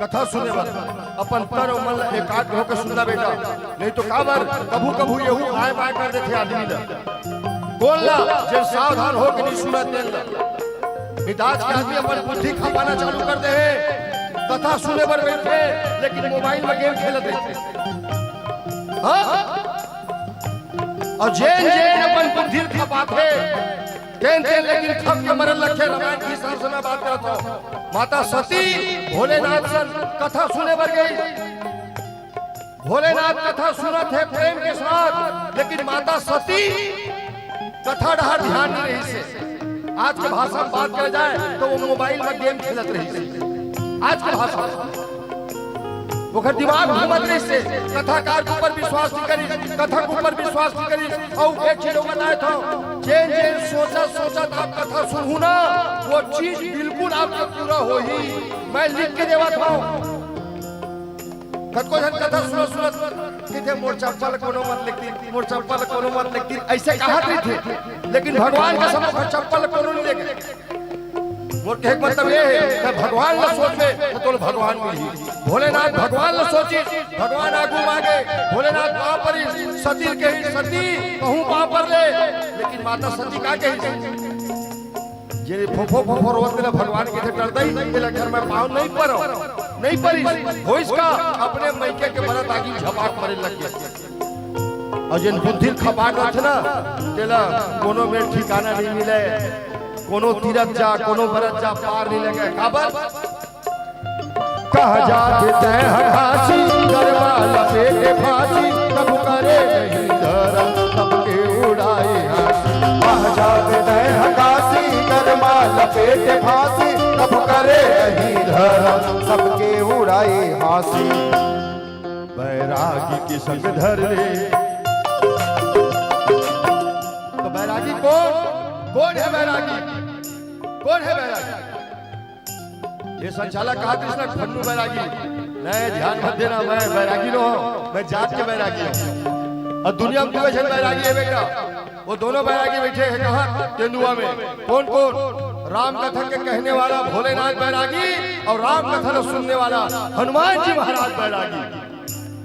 कथा सुने बर अपन तन अउ मन ल एकाग्र होके सुनना बेटा, नहीं तो काबर कभू कभू यहू आय बाय कर देथे आदमी ल। कोन ला? जेन सावधान होके नहीं सुनत तेन ला। नहीं तो आज के आदमी अपन बुद्धि खपाना चालू कर दे हे, कथा सुने बर बैठे लेकिन मोबाइल में गेम खेलत रहिथे। हाँ? अउ जेन जेन अपन बुद्धि खपाथे, तेन तेन लेकिन खप के मरन लगथे। रामायण के हिसाब से मैं बात करत हूँ। माता सती भोलेनाथ सन कथा सुने बर गई। भोलेनाथ कथा सुनत हे प्रेम के साथ, लेकिन माता सती कथा डहर ध्यान नहीं रहिस हे। आज के भाषा में बात करे जाए तो वो मोबाइल में गेम खेलत रहिस हे। आज के भाषा में ओकर दिमाग घूमत रहिस हे, कथाकार के ऊपर विश्वास नहीं करिस, कथा के ऊपर विश्वास नहीं करिस। अउ एक चीज अउ बताए थव, जेन जेन सोचत सोचत आप कथा सुनहू ना, वो चीज बिल्कुल आपके पूरा होही। मैं लिख के देवत हूँ। कतको झन कथा सुनत सुनत कहिथे, "मोर चप्पल कोनो मत लेगतिस, मोर चप्पल कोनो मत लेगतिस," अइसे कहत रहिथे, लेकिन भगवान के समक्ष चप्पल कोनो नहीं लेगे। मोर कहे के मतलब ये हे कि भगवान ला सोचबे त तोला भगवान मिलही। भोलेनाथ भगवान ला सोचिस, भगवान आगू मागे, भोलेनाथ पाँव परिस, सती कहिस, "सती, कहूँ पाँव पर ले," लेकिन माता सती का कहिस? जेन फोफो फोफो रोवत तेला भगवान कहिथे, "डरदाई, तेला घर में पाँव नहीं परव, नहीं परिस।" होइस का? अपने मइके के बरत आगी झपाक मरे लग गे। अउ जेन बुद्धि खपाट रहिथे ना, तेला कोनो मेर ठिकाना नहीं मिले, कोनो तीरथ जा, कोनो बरत जा, पार नहीं लगे। काबर? कहाँ जाबे तैं ह काशी, गरवा लपेटे फांसी, कभू करे नहीं धरम, सबके उड़ाए हाँसी। कहाँ जाबे तैं ह काशी, गरवा लपेटे फांसी, कभू करे नहीं धरम, सबके उड़ाए हाँसी। बैरागी के संग धर ले। तो बैरागी कोन? कोन हे बैरागी? कोन हे बैरागी? ये संचालक कहा कृष्णा फन्नू बैरागी। नहीं, ध्यान मत देना, मैं बैरागी नो हूँ, मैं जात के बैरागी हूँ। अउ दुनिया में दुए झन बैरागी हे बेटा, वो दोनों बैरागी बैठे हे कहाँ? तेंदुआ में। कोन कोन? राम कथा के कहने वाला भोलेनाथ बैरागी अउ राम कथा ल सुनने वाला हनुमान जी महाराज बैरागी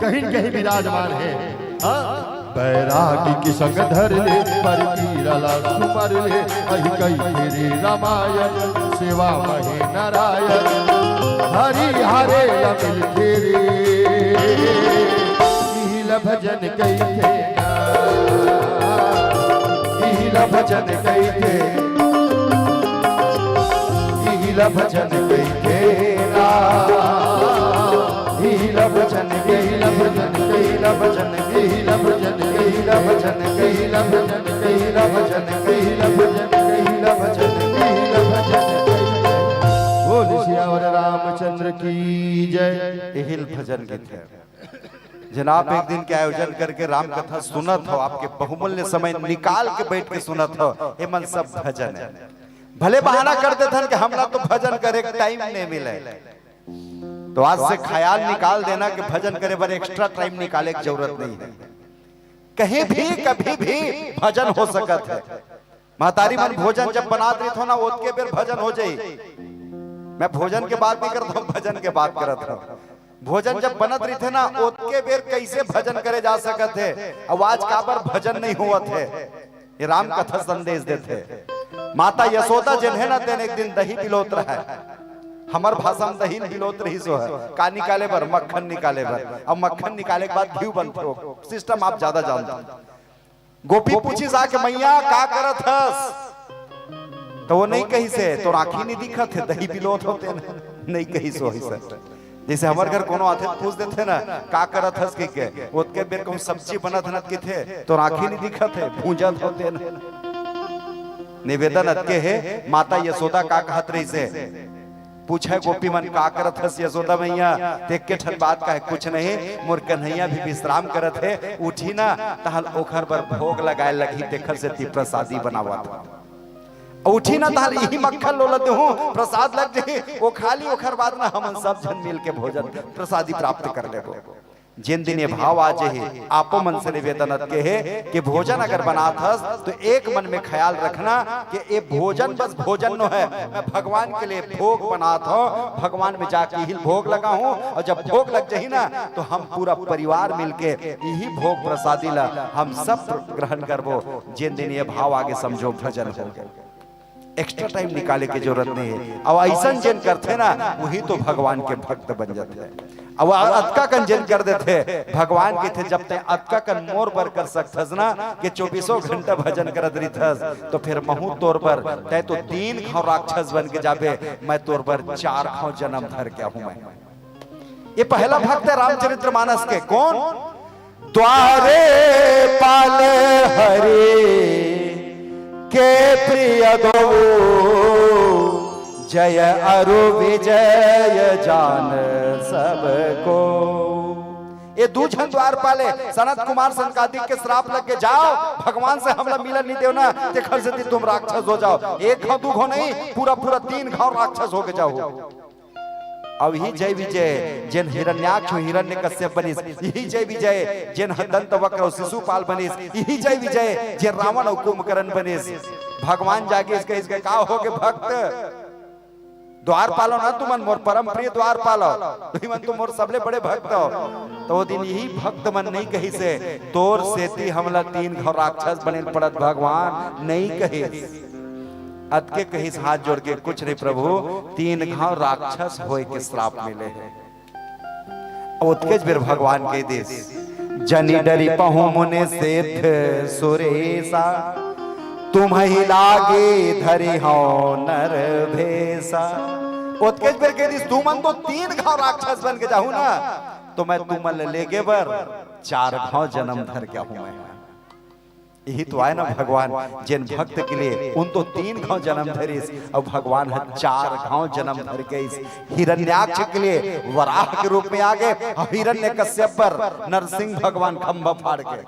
कहीं न कहीं विराजमान हे। हाँ? बैरागी के संग धर ले, पर पीरा ला सुमर ले, अहि कहिथे रे रामायण, सेवा महे नारायण, हरि हरे ला मिलथे रे, इही ला भजन कहिथे ना, इही ला भजन कहिथे, इही ला भजन कहिथे ना। इही ला भजन, इही ला भजन, इही ला भजन, इही ला भजन, इही ला भजन, इही ला भजन, इही ला भजन, इही ला भजन, इही ला भजन, इही ला भजन। बोल सियावर रामचंद्र की जय। इही ला भजन कहिथे। जेन आप एक दिन के आयोजन करके राम कथा सुनत हव, आपके बहुमूल्य समय निकाल के बैठ के सुनत हव, एमन सब भजन हे। भले बहाना कर देथन कि हमला तो भजन करे के टाइम नहीं मिले, तो आज से ख्याल निकाल देना कि भजन करे बर एक्स्ट्रा टाइम निकाले के जरूरत नहीं हे। कहीं भी, कभी भी भजन हो सकत हे। महतारी मन भोजन जब बनात रहिथे ना, ओतके बेर भजन हो जाई। मैं भोजन के बात नहीं करत हूँ, भजन के बात करत हूँ। भोजन जब बनत रहिथे ना, ओतके बेर कैसे भजन करे जा सकत हे? अउ आज काबर भजन नहीं होवत हे? ये राम कथा संदेश देथे। माता यशोदा जेन हे ना, तेन एक दिन दही बिलोत रहय। हमर भाषा में दही बिलोत रहिस हे। का निकाले बर? मक्खन निकाले बर। अब मक्खन निकाले के बाद घीव बनथे, वो सिस्टम आप ज्यादा जानते हो। गोपी पूछिस आके, "मैया, का करत हस?" तो वो नहीं कहिस हे, "तोर आँखी नहीं दिखत हे, दही बिलोत होते न।" नहीं कहिस हे वइसे। जइसे हमर घर कोनो आथे, पूछ देथे ना, "का करत हस?" कहिके, ओतके बेर कहूँ सब्जी बनत हे ना, कहिथे, "तोर आँखी नहीं दिखत हे, भूंजत होते न।" निवेदन अतके हे, माता यशोदा का कहत रहिस हे? पूछे गोपी मन, "का करत हस यशोदा मैया?" ते एके ठन बात कहे, "कुछ नहीं, मोर कन्हैया भी विश्राम करत हे, उठी ना, तहल ओखर बर भोग लगाए लगही, तेखर सेती प्रसादी बनावत हँव। उठी ना, तहल इही मक्खन ल ओला देहूँ, प्रसाद लग जही, ओ खा ली, ओखर बाद ना हमन सब झन मिल के भोजन प्रसादी प्राप्त कर लेबो।" जेन दिन ये भाव आ जाही, आपो मन से निवेदन अतके हे कि भोजन अगर बनात हस, तो एक मन में ख्याल रखना कि ये भोजन बस भोजन नो है, मैं भगवान के लिए भोग बनात हूँ, भगवान में जाके ही भोग लगाहूँ। और जब भोग लग जाही ना, तो हम पूरा परिवार मिलके यही भोग प्रसादी ला हम सब ग्रहण करबो। जेन दिन ये भाव आगे, समझो भजन हो गए। एक्स्ट्रा टाइम निकाले के जरूरत नहीं है। अब ऐसन जेन करथे ना, वही तो भगवान के भक्त बन जाथे। अब अतका कन जेन कर देथे, भगवान कहिथे, "जब तैं अतका कन मोर बर कर सकथस ना, कि चौबीसों घंटा भजन करत रहिथस, तो फिर महूँ तोर बर, तैं तो तीन घाव राक्षस बन के जाबे, मैं तोर बर चार घाव जन्म धर के आहूँ मैं।" ये पहला भक्त है रामचरित्र मानस के। कौन? द्वारपाल हरि के प्रिय दो, जय अरु विजय जान सबको। ये दू झन द्वारपाल हे, सनत कुमार सनकादिक के श्राप लग के, "जाओ, भगवान से हमला मिलन नहीं देवना, तेखर सेती तुम राक्षस हो जाओ।" एक घाव, दू घाव नहीं, पूरा पूरा तीन घाव राक्षस हो के जाओ। अउ इही जय विजय, जेन हिरण्याक्ष अउ हिरण्यकश्यप बनिस, इही जय विजय, जेन ह दंत वक्र अउ शिशुपाल बनिस, इही जय विजय, जेन रावण अउ कुंभकर्ण बनिस। भगवान जागिस, कहिस के, "का हो गे भक्त? द्वारपाल हो ना तुमन, मोर परम प्रिय द्वारपाल हो, तुमन तो मोर सबले बड़े भक्त हो।" तो वो दिन इही भक्त मन नहीं कहिस हे, "तोर सेती हमला तीन घाव राक्षस बने पड़त भगवान," नहीं कहिस। अतके कहिस हाथ जोड़ के, "कुछ नहीं प्रभु, तीन घाव राक्षस होय के श्राप मिले हे।" अब ओतकेच बेर भगवान कहि दिस, "जनि डरिपहु मुनि सिद्ध सुरेसा, तुम्हहि लागे धरिहौं नर भेसा।" ओतकेच बेर कहि दिस, "तुमन तो तीन घाव राक्षस बन के जाहू ना, तो मैं तुमन ले लेगे बर चार घाव जन्म धर के आहूँ मैं।" यही तो आय ना भगवान, जेन भक्त के लिए उन तो तीन घाव जन्म धरिस, अउ भगवान ह चार घाव जन्म धर के इस हिरण्याक्ष के लिए वराह के रूप में आ गे, अउ हिरण्यकश्यप पर नरसिंह भगवान खंभा फाड़ के।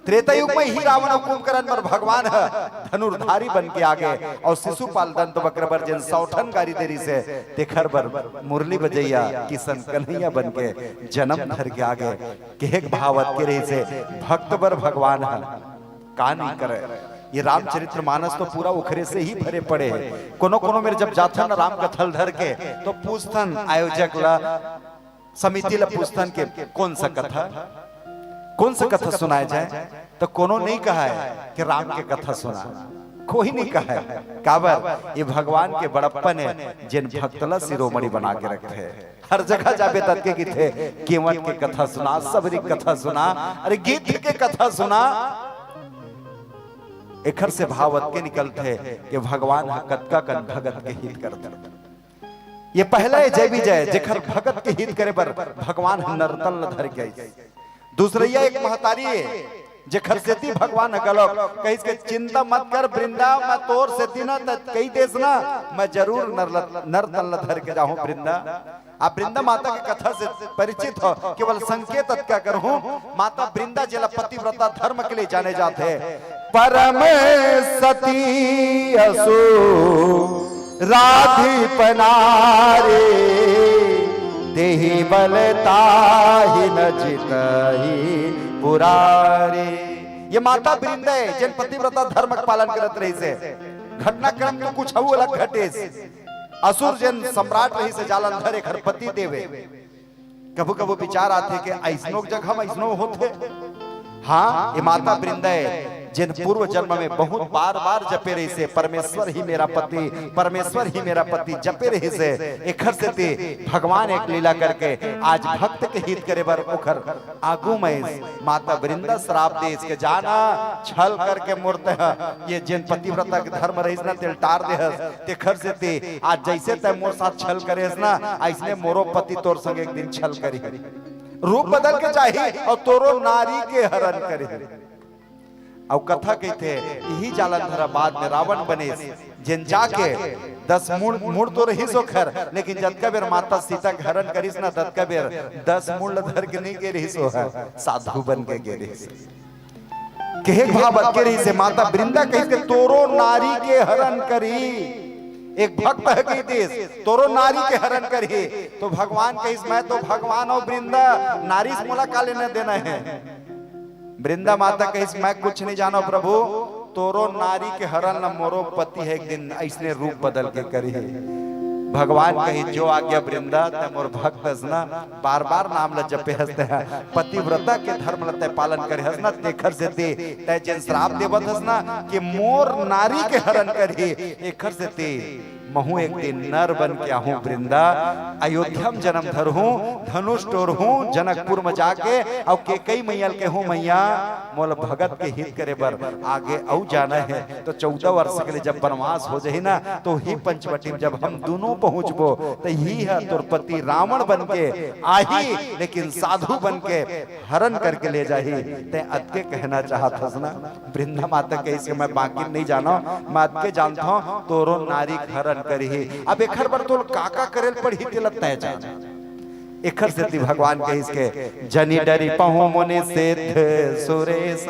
त्रेता युग में ही रावण अउ कुंभकर्ण पर भगवान ह धनुर्धारी बन के आ गे, अउ शिशुपाल दंत वक्र पर जेन सौठन गारी दे रिहिस हे, तेखर बर मुरली बजैया किशन कन्हैया बन के जन्म धर के आ गे। कहे के भाव अतके रहिस हे, भक्त बर भगवान ह का नहीं करे। ये रामचरित्र मानस तो पूरा ओखरे से ही भरे पड़े हे। कोनो कोनो मेर जब जाथन राम कथा ल धर के, तो पूछथन आयोजक ला, समिति ला पूछथन के कौन सा कथा, कौन सा कथा सुनाए जाए, तो कोनो नहीं कहा है कि राम के कथा सुना, कोई नहीं कहा है। काबर? ये भगवान के बड़प्पन हे, जेन भक्त ला शिरोमणि बना के रखथे। हर जगह जाबे ततके कहिथे, "केवट के कथा सुना, सबरी के कथा सुना, अरे गिद्ध के कथा सुना।" एखर से भाव अतके निकलथे कि भगवान ह कतका कन भगत के हित करथे। ये पहला हे जय विजय, जेखर भगत के हित करे बर भगवान ह नरतन ल धर के आइस। दूसरइया एक महतारी हे, जेखर सेती भगवान ह घलोक कहिस के, "चिंता मत कर वृंदा, मैं तोर सेती ना त कहि देस ना, मैं जरूर नर ल-, नरतन ल धर के जाहूं वृंदा।" आप वृंदा माता के कथा से परिचित हो, केवल संकेत अतका करहूं, माता वृंदा जेला पतिव्रता धर्म के लिए जाने जाथे। परम सती असु राधिप नारी, देहि बल ताहि न जितहि पुरारी। ये माता वृंदा हे, जेन पतिव्रता धर्म के पालन करत रहिस हे। घटनाक्रम तो कुछ अउ अलग घटिस। असुर जेन सम्राट रहिस हे जालंधर, एखर पति देव हे। कभू कभू विचार आथे कि अइसनो जगह म अइसनो होथे। हाँ, ये माता वृंदा हे, जेन पूर्व जन्म में बहुत बार बार जपे रहिस हे, "परमेश्वर ही मेरा पति, परमेश्वर ही मेरा पति" जपे रहिस हे। एखर सेती भगवान एक लीला करके आज भक्त के हित करे बर ओखर आगू में माता वृंदा श्राप देस के, "जाना, छल करके मोर तैं ह ये जेन पतिव्रता के धर्म रहिस ना, तेल टार देहस, तेखर सेती आज जइसे तैं मोर साथ छल करेस ना, अइसने मोरो पति तोर संग एक दिन छल करही। रूप बदल के जाही अउ तोरो नारी के हरण करही।" अउ कथा कहिथे, इही जालंधर ह बाद में रावण बनिस, जेन जाके दस मूड़, मूड़ तो रहिस ओखर, लेकिन जतका बेर माता सीता के हरण करिस ना, ततका बेर दस मूड़ ल धर के नहीं गे रहिस, ओह साधु बन के गे रहिस। कहे के भाव अतके रहिस हे, माता वृंदा कहिस के, "तोरो नारी के हरण करी।" एक भक्त ह कहि दिस, "तोरो नारी के हरण करही।" तो भगवान कहिस, "मैं तो भगवान अउ वृंदा, नारी से मोला का लेना देना हे?" वृंदा माता कहिस, "मैं कुछ नहीं जानो प्रभु, तोरो नारी के हरण ल मोरो पति ह एक दिन अइसने रूप बदल के करही।" भगवान कहिस, "जो आज्ञा वृंदा, तैं मोर भक्त हस ना, बार बार नाम ल जपे हस तैं, पतिव्रता के धर्म ल तैं पालन करे हस ना, तेखर सेती तैं जेन श्राप देवत हस ना कि मोर नारी के हरण करही, एखर सेती महूं एक दिन नर बन के आहूं वृंदा, अयोध्या म जन्म धरहूं, धनुष टोरहूं, जनकपुर म जाके अउ केकई मैया ल कहूं, 'मैया, मोला भगत के हित करे बर आगे अउ जाना हे।' तो चौदह वर्ष के लिए जब वनवास हो जाही ना, तो ही पंचवटी म जब हम दोनों पहुंचबो, तो ही ह तोर पति रावण बन के आही, लेकिन साधु बन के हरण करके ले जाही। तैं अतके कहना चाहत हस ना?" वृंदा माता कहिस, "मैं बाकी नहीं जानो, मैं अतके जानथों, तोरो नारी के हरण करही।" अब एखर बर तोल का का करे ल पड़ही, तेला तैं जान। एखर सेती भगवान कहिस के, "जनि डरिपहु मुनि सिद्ध सुरेश।"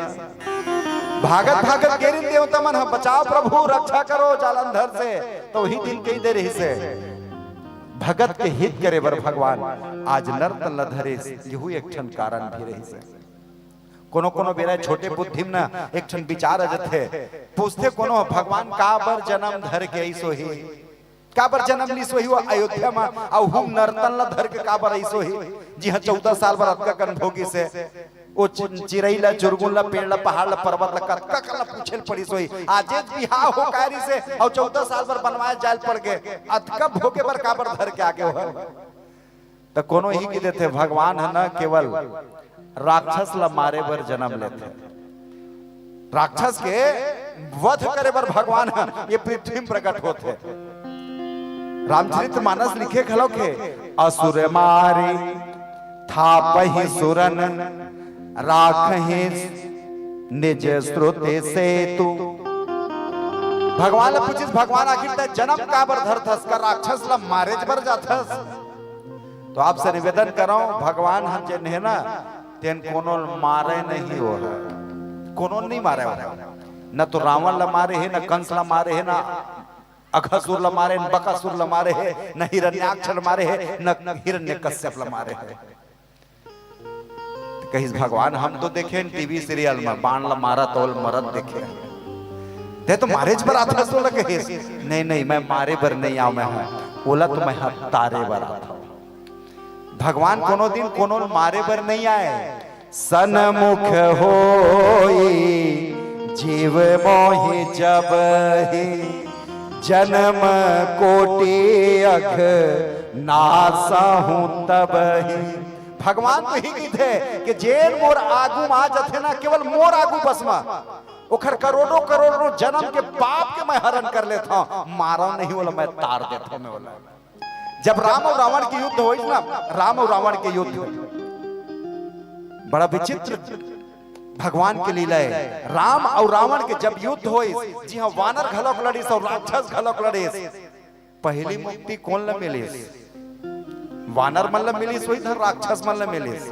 भागत भागत गेरिन देवता मन ह, "बचाओ प्रभु, रक्षा करो जालंधर से।" तो ही दिन कहि दे रहिस हे, भगत के हित करे बर भगवान आज नर तन ल धरिस, यहू एक ठन कारण भी रहिस हे। कोनो कोनो बेरा छोटे बुद्धि म ना एक ठन विचार आ जथे, पूछथे कोनो ह, "भगवान काबर जन्म धर के अइस होही, काबर जन्म लिस होही वो अयोध्या म, अउ हूं नर तन ल धर के काबर अइस होही, जिहां चौदह साल बर अतका कन भोगिस हे, ओ चि-, चिरई ल, चुरगुन ल, पेड़ ल, पहाड़ ल, पर्वत ल, कतका कन ल पूछे ल पड़िस होही, आजेच बिहाव हो कारिस हे, अउ चौदह साल बर बनवास जाय ल पड़ गे, अतका भोगे बर काबर धर के आगे हो?" त कोनो ही कहि देथे, भगवान ह न केवल राक्षस ल मारे बर जन्म लेथे, राक्षस के वध करे बर भगवान ह ये पृथ्वी म प्रकट होथे। रामचरित मानस लिखे घलोक हे, "असुर मारि थापहि सुरन राखहि निज श्रुति सेतु।" भगवान ल पूछिस, "भगवान, आखिर तैं जन्म काबर धरथस? का राक्षस ल मारे बर जाथस?" तो आपसे निवेदन करंव, भगवान ह जेन हे ना, तेन कोनो ल मारे नहीं वो ह, कोनो ल नहीं मारे वो ह। न तो रावण ल मारे हे, न कंस ल मारे हे, न अघासुर ल मारे, न बकासुर ल मारे हे, न हिरण्याक्ष ल मारे हे, न हिरण्यकश्यप ल मारे हे। त कहिस, "भगवान, हम तो देखेन टीवी सीरियल म बाण ल मारत अउ मरत देखेन। तैं तो मारेच बर आथस ओला," कहिस। "नहीं, नहीं, मैं मारे बर नहीं आंव, मैं ह ओला तो मैं ह तारे बर आथंव।" भगवान कोनो दिन कोनो ल मारे बर नहीं आय। "सनमुख होई जीव मोहि जब ही, जन्म कोटि अघ नासहु तब ही।" भगवान तो ही कहिथे कि जेन मोर आगू म आ जथे ना, केवल मोर आगू बस म, ओखर करोड़ों करोड़ों जन्म के पाप के मैं हरण कर लेथंव, मारंव नहीं ओला, मैं तार देथंव मैं ओला। जब राम अउ रावण के युद्ध होइस ना, राम अउ रावण के युद्ध, बड़ा विचित्र भगवान के लीला हे। राम अउ रावण के जब युद्ध होइस, जिहां वानर घलोक लड़िस अउ राक्षस घलोक लड़िस, पहिली मुक्ति कोन ल मिलिस? वानर मन ल मिलिस होही, धन राक्षस मन ल मिलिस।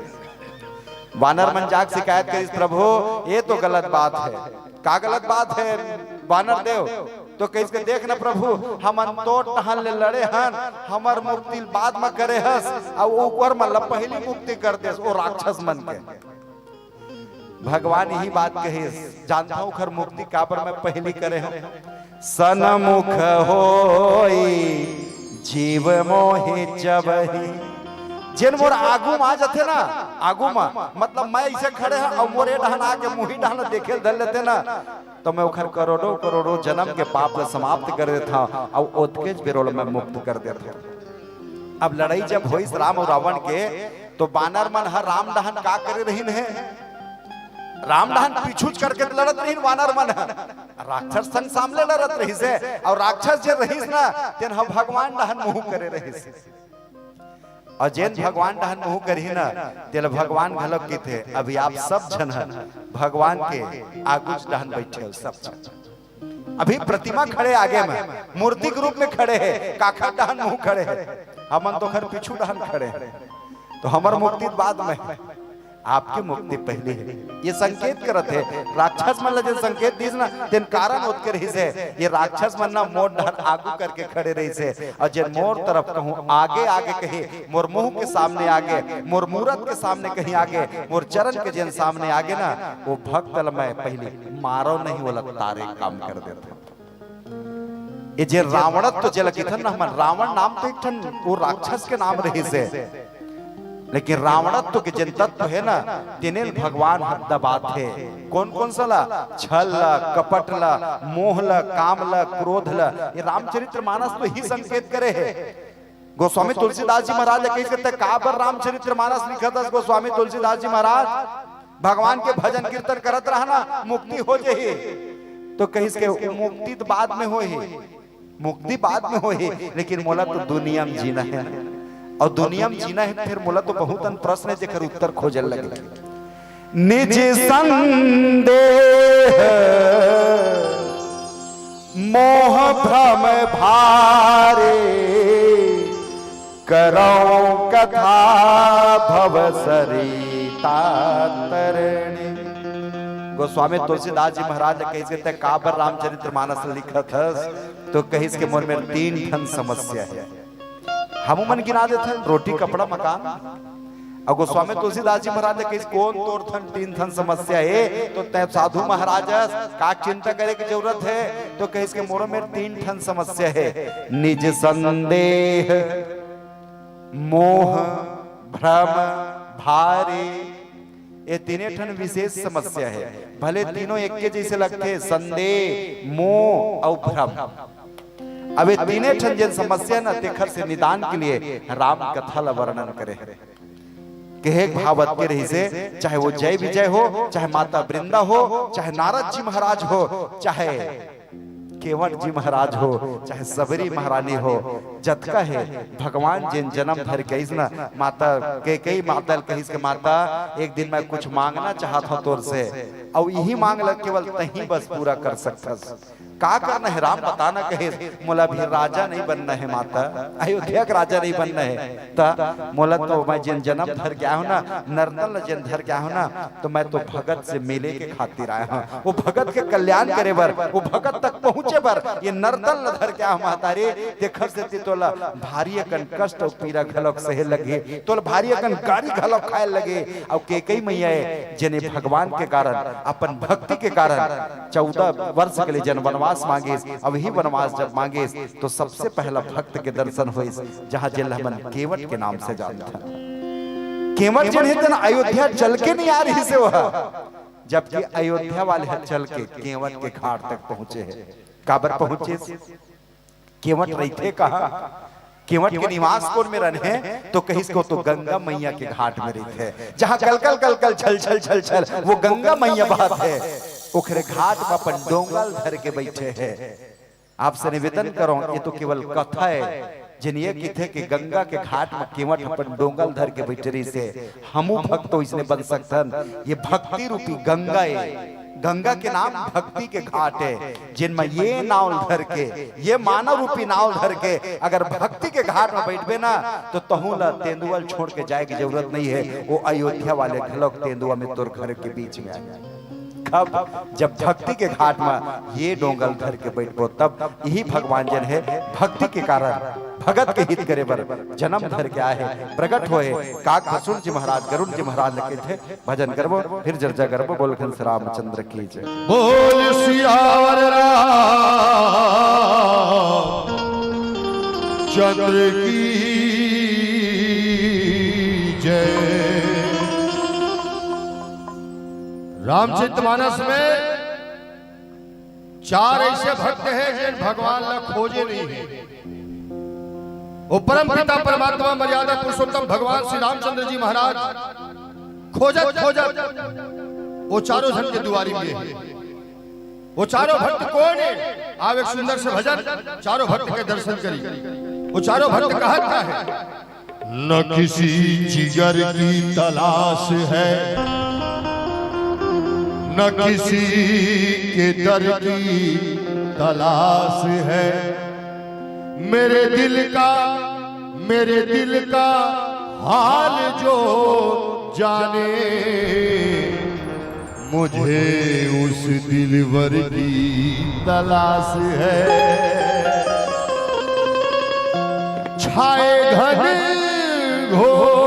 वानर मन जाके शिकायत करिस, "प्रभु, ये तो गलत बात हे।" "का गलत बात हे वानर देव?" तो कहिस के, "देख न प्रभु, हमन तोर डहन ले लड़े हन, हमर मुक्ति ल बाद म करे हस, अउ ओकर मन ल पहिली मुक्ति कर देस, ओ राक्षस मन के।" भगवान यही बात कहिस, "जानथव ओखर मुक्ति काबर मैं पहिली करे हंव? सनमुख होई जीव मोहि जबहि।" जेन मोर आगू म आ जथे ना, आगू म, मतलब मैं अइसे खड़े हंव अउ मोर ए डहन आके मुही डहन देखे ल धर लेथे ना, तो मैं ओखर करोड़ों करोड़ों जन्म के पाप ल समाप्त कर देथंव अउ ओतकेच बेर ओला मैं मुक्त कर देथंव। अब लड़ई जब होइस राम अउ रावण के, तो बानर मन ह राम डहन का करे रहिन हे? राम डहन पीछूच करके लड़त रहिन वानर मन ह। राक्षस संग सामने लड़त रहिस हे, अउ राक्षस जे रहिस ना, तेन ह भगवान डहन मुंह करे रहिस। अउ जेन भगवान डहन मुंह करही ना, तेला भगवान घलोक कहिथे। अभी आप सब झन ह भगवान के आगूच डहन बइठे हो, सब झन। अभी प्रतिमा खड़े आगे म, मूर्ति के रूप म खड़े हे, काखर डहन मुंह खड़े हे, हमन तो ओखर पीछू डहन खड़े हे। तो हमर मुक्ति बाद म, आपके मुक्ति पहली हे। ये संकेत करत हे, राक्षस मन ला जेन संकेत दिस ना, तेन कारण ओतके रहिस हे। ये राक्षस मन ना मोर डहर आगू करके खड़े रहिस हे, अउ जेन मोर तरफ कहूँ आगे आगे कहीं, मोर मुंह के सामने आगे, मोर मूरत के सामने कहीं आगे, मोर चरण के जेन सामने आगे ना, वो भक्त ल मैं पहली मारो नहीं, वो ल तारे काम कर देथों। ये जे रावणत्व जेला कहिथन ना हमन, रावण नाम तो एक ठन वो राक्षस के नाम रहिस हे, लेकिन रावणत्व के जेन तत्व हे ना, तेने ल भगवान ह दबाथे। कोन कोन सा ला? छल ला, कपट ला, मोह ला, काम ला, क्रोध ला। ये रामचरित्र मानस तो ही संकेत करे हे। गोस्वामी तुलसीदास जी महाराज ल कहिस के, "तैं काबर रामचरित्र मानस लिखत हस गोस्वामी तुलसीदास जी महाराज? भगवान के भजन कीर्तन करत रह ना, मुक्ति हो जही।" तो कहिस के, "वो मुक्ति तो बाद में होही, मुक्ति बाद में होही, लेकिन मोला तो दुनिया में जीना हे ना, अउ दुनिया में जीना हे, फिर मोला तो बहुत अन प्रश्न हे जेकर उत्तर खोजे लगे।" निज संदेह मोह भ्रम भारे, करौ कथा भव सरिता तरणी। गोस्वामी तुलसीदास जी महाराज ल कहिस के, "तैं काबर रामचरित्र मानस लिखत हस?" तो कहिस के, "मोर मेर तीन ठन समस्या हे।" हमू मन गिना देथन, रोटी, कपड़ा, मकान। अउ गोस्वामी तुलसीदास जी महाराज ल कहिस, "कोन तोर ठन तीन ठन समस्या हे?" तो तैं साधु महाराज हस, का चिंता करे के जरूरत हे? तो कहिस के, "मोरो मेर तीन ठन समस्या हे, निज संदेह, मोह, भ्रम, भारी।" ये तीने ठन विशेष समस्या हे। भले तीनों एक के जैसे लगथे, संदेह, मोह अउ भ्रम। अब ये तीने ठन जेन समस्या न, तेखर से निदान के लिए राम कथा ला वर्णन करे हे। कहे के भाव अतके रहिसे, चाहे वो जय विजय हो, चाहे माता वृंदा हो, चाहे नारद जी महाराज हो, चाहे केवट जी महाराज हो, चाहे सबरी महारानी हो, जतका हे भगवान जेन जन्म धर के आइस ना, माता कैकेयी माता ल कहिस के, "माता, एक दिन मैं कुछ मांगना चाहत हूँ तोर से, अउ इही मांग ल केवल तही बस पूरा कर सकथस।" "का करना हे राम, बता ना।" कहिस, "मोला अभी राजा नहीं बनना हे माता, अयोध्या के राजा नहीं बनना हे। त मोला तो मैं जेन जन्म धर के आए हूँ ना, नरतन ल जेन धर के आए हूँ ना, तो मैं तो भगत से मिले के खातिर आए हूँ, वो भगत के कल्याण करे बर, वो भगत तक पहुँचे बर ये नरतन ल धर के आए हूँ महतारी। तेखर सेती तोला भारी अकन कष्ट अउ पीरा घलोक सहे लगही, तोला भारी अकन गारी घलोक खाए लगही।" अउ कैकेयी मैया हे, जेने भगवान के कारण, अपन भक्ति के कारण चौदह वर्ष के लिए जेन वनवास मांगिस, अउ वही वनवास जब मांगिस, तो सबसे पहला भक्त के दर्शन होइस, जहां जेला हमन केवट के नाम से जानथन। केवट जेन हे, तेन अयोध्या चल के नहीं आ रहिसे वह, जबकि अयोध्या वाले ह चल के केवट के घाट तक पहुंचे हे। काबर पहुंचिस? केवट रहिथे कहाँ? केवट के निवास कोन मेर हे? तो कहिस के, "वो तो गंगा मैया के घाट में रहिथे, जहाँ कलकल कलकल छल छल छल छल वो गंगा मैया बहत हे, ओखरे घाट में अपन डोंगा ल धर के बैठे हे।" आपसे निवेदन करों, ये तो केवल कथा हे। जेन ये कहिथे कि गंगा के घाट में केवट अपन डोंगा ल धर के बैठे रहिसे, हमू भक्त ओइसने बन सकथन। ये भक्ति रूपी गंगा हे, गंगा के नाम भक्ति के घाट हे। जेन में ये नाव ल धर के, ये मानव रूपी नाव ल धर के अगर भक्ति के घाट में बैठबे ना, तो तहूं ला तेंदुआ ल छोड़ के जाए के जरूरत नहीं हे। वो अयोध्या वाले घलोक तेंदुआ में तोर घर के बीच में आए। कब? जब भक्ति के घाट में ये डोंगा ल धर के बैठबो, तब यही भगवान जेन हे, भक्ति के कारण भगत के हित करे बर जन्म धर के आए हे, प्रकट होए हे। काक भसुंड जी महाराज, गरुड़ जी महाराज ल कहिथे, भजन करबो, फिर चर्चा करबो। बोल कंस रामचंद्र की जय। बोल सियावर राम चंद्र की जय। रामचरितमानस में चार ऐसे भक्त हैं जिन भगवान ला खोजे नहीं है। वो परम पिता परमात्मा मर्यादा पुरुषोत्तम भगवान श्री रामचंद्र जी महाराज खोजत खोजत वो चारों झन के दुआरी में है। वो चारों भक्त कौन है? आओ एक सुंदर से भजन, चारों भक्त के दर्शन करी। वो चारों भक्त कहत का है? न किसी जिगर की तलाश है, न किसी के दर की तलाश है। मेरे दिल का, मेरे दिल का हाल जो जाने मुझे उस दिलबर की तलाश है। छाए घन घोर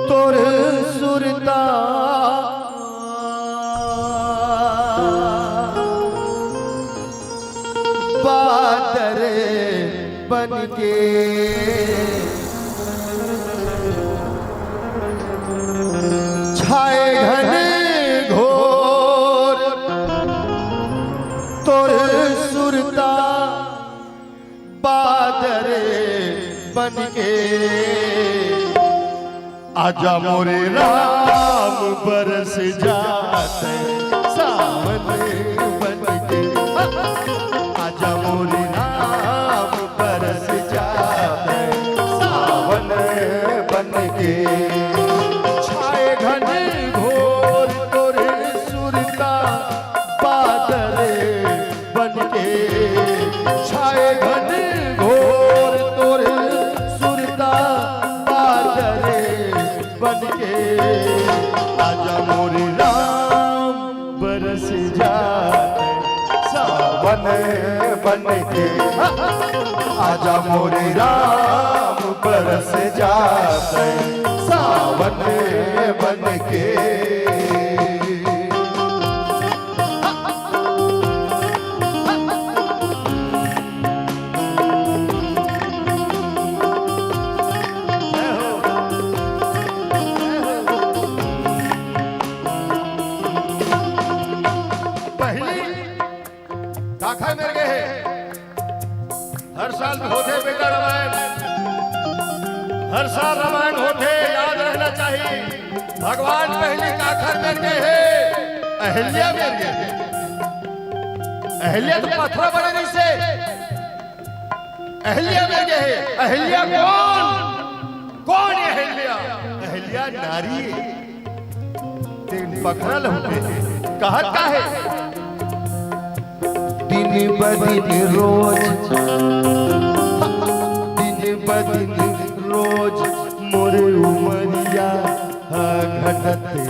तोर सुरता बादर बन के छाए घन घोर तोर सुरता बादर बन के। आजा मोरे राम बरस जाते सावन बन के। आजा मोरे राम बरस जाते सावन बन के। छाए घन घोर तोरे सुरता बादर बन के। छाए घन घोर तोरे सुरता बादर बन के। आजा मोरे राम बरस जाते सावन बन के। आजा मोरे राम बरस जाते सावन बन के। पहली काखर मेर गे हे। हर साल होथे बेटा रामायण, हर साल रामायण होथे, याद रहना चाहिए। भगवान पहली काखर मेर गे हे, अहिल्या मेर गे हे। अहिल्या तो पथरा बने नहीं से, अहिल्या मेर गे हे। अहिल्या कौन? कौन अहिल्या? अहिल्या नारी हे। तेन पखरा लहुटे हे। कहत का हे? दिन ब दिन रोज, दिन ब दिन रोज मोर उमरिया ह घटते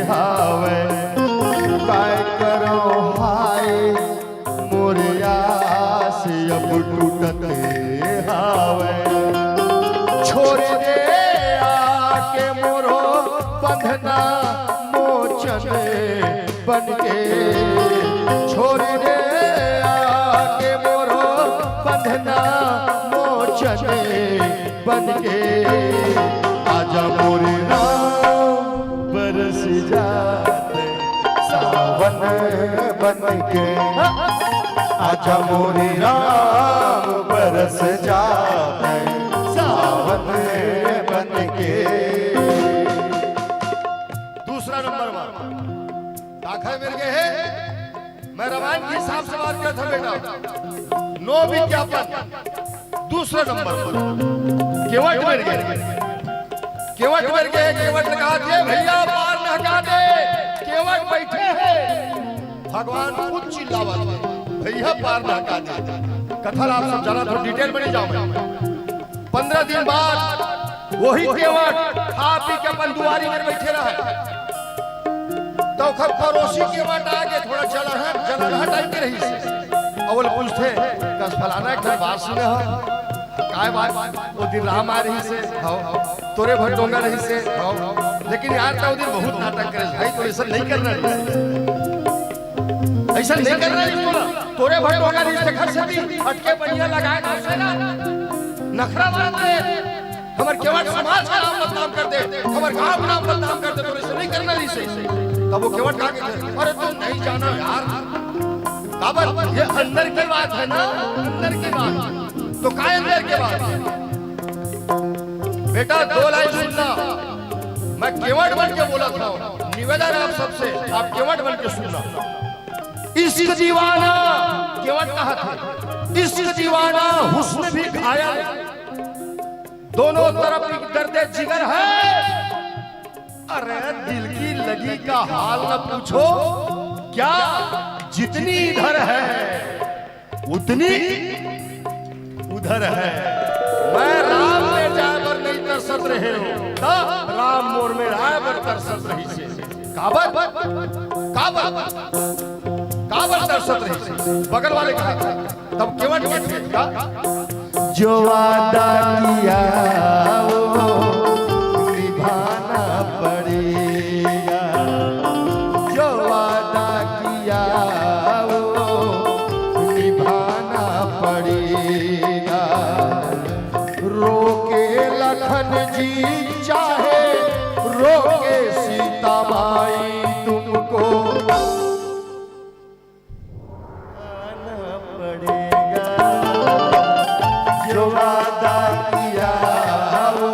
हावय। काय करंव हाय मोर आस अब टूटते हावय। छोड़ दे आके मोरो बंधना मोचन बन के। छोड़ दे आके मोरो बंधना मोचन बन के। आजा मोरे राम बरस जाते सावन बन के। आजा मोरे राम बरस जाते सावन बन के। दूसरा नंबर मा काखर मेर गे हे। मैं रामायण के हिसाब से बात करत हंव बेटा। नो विज्ञापन। दूसरा नंबर पर केवट मेर गे। केवट मेर गे, केवट ल कहत हे, "भैया पार नहका दे।" केवट बइठे हे, भगवान खुद चिल्लावत हे, "भैया पार नहका दे।" कथा ला आप सब जानत हो, detail में नहीं जावंव मैं। पंद्रह दिन बाद वही केवट खा पी के अपन दुआरी में बइठे रहय। त ओखर पड़ोसी केवट आगे, थोड़ा जलरहा, जलरहा type के रहिस हे। अउ ओला पूछथे, "कस फलाना एक ठन बात सुने हस?" "काय बात?" "ओ दिन राम आय रहिस हे।" "हव।" "तोरे भर डोंगा रहिस हे।" "हव।" "लेकिन यार, तैं ओ दिन बहुत नाटक करेस भाई, तोला अइसन नहीं करना रहिस।" अइसन नहीं करना रहिस तोला। तोरे भर डोंगा रहिस, तेखर सेती अटके बनिया लगाए के हंसे ना। नखरा मारत रहे। हमर केवट समाज के नाम बदनाम कर दे, हमर गांव के नाम बदनाम कर दे, तोला अइसन नहीं करना रहिस। तब ओ केवट का कहिथे, "अरे तुम नहीं जानो यार।" काबर? ये अंदर की बात है ना, अंदर की बात। तो काय अंदर के बात? बेटा, दो लाइन सुनना, मैं केवट बन के बोलत हंव, निवेदन आप सबसे, आप केवट बन के सुनना। इश्क दीवाना, केवट कहत हे, इश्क दीवाना, हुस्न भी घायल, दोनों तरफ एक दर्द जिगर है। अरे दिल की लगी का हाल न पूछो, क्या जितनी इधर है उतनी, घर है। मैं राम में जाए बर नहीं तरसत रहे हो, त राम मोर में आए बर तरसत रहिसे। काबर? काबर? काबर तरसत रहिसे? बगल वाले कहा, तब केवट के खेत का जो वादा किया वो निभाना पड़ेगा, जो वादा किया वो निभाना पड़ेगा। रोके लखन जी चाहे रोके सीता माई तुमको आना पड़ेगा। जो वादा किया वो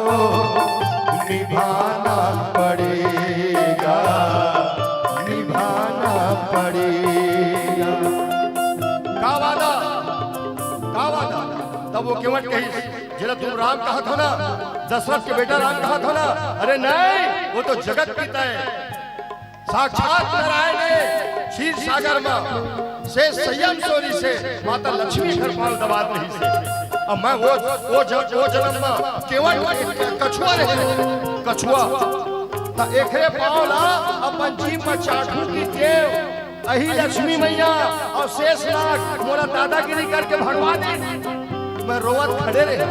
निभाना पड़ेगा, निभाना पड़ेगा। का वादा? का वादा? तब वो केवट कहिस, जेला तुम राम कहत हो ना, दशरथ के बेटा राम कहत हो ना, अरे नहीं, वो तो जगत पिता है। साक्षात नारायण है क्षीर सागर में से संयम सोरी से माता लक्ष्मी घर पाल दबात नहीं से। अब मैं वो, वो ज-, वो जन्म में केवट कछुआ रहे, कछुआ। त एकरे पाँव ला अपन जीभ में चाटहूं कि देव, अही लक्ष्मी मैया अउ शेष नाग मोला दादागिरी करके भगवा दे। मैं रोवत खड़े रहे।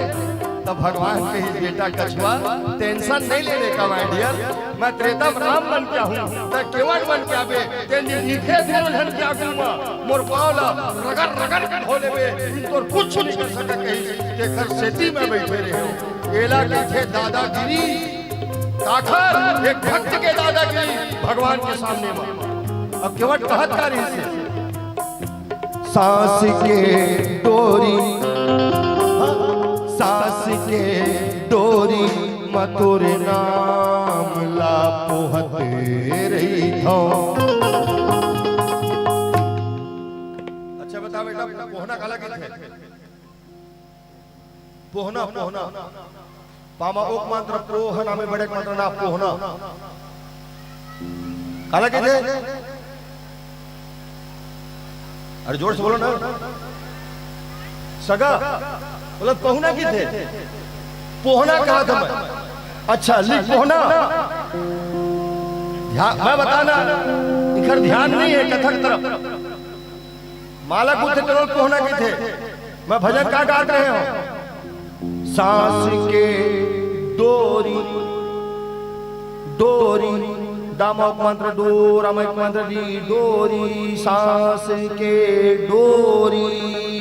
तब भगवान कहिस, बेटा कछुआ, tension नहीं लेने का my dear, मैं त्रेता में राम बन के आहूं, त केवट बन के आबे, ते नि-, निभे दोनों झन के आगू में मोर पाँव ला रगड़ रगड़ के धो लेबे, तोर कुछ नहीं कर सके कहिस, तेखर सेती में बैठे रहे। एला कहिथे दादागिरी। काखर एक भक्त के दादागिरी भगवान के सामने में। अब केवट कहत का रहिसे, सांस के डोरी, सांस के डोरी म तोर नाम ला पोहत रहिथौं। अच्छा बता बेटा, पोहना काला कहिथे? पोहना, पोहना। पा म ओक मात्रा पो, ह नामे बड़े मात्रा ना, पोहना। काला कहिथे? अरे जोर से बोलो ना। सगा, बोला पहुना कहिथे? पोहना कहा था मैं। अच्छा, लिख पोहना। ध्या-, मैं बताना, इखर ध्यान नहीं है कथक तरफ। माला कुछ करो, कोहना कहिथे। मैं भजन का गात रहे हौं। सांस के डोरी, डोरी, डामक मंत्र डो, रामक मंत्र डी, डोरी, सांस के डोरी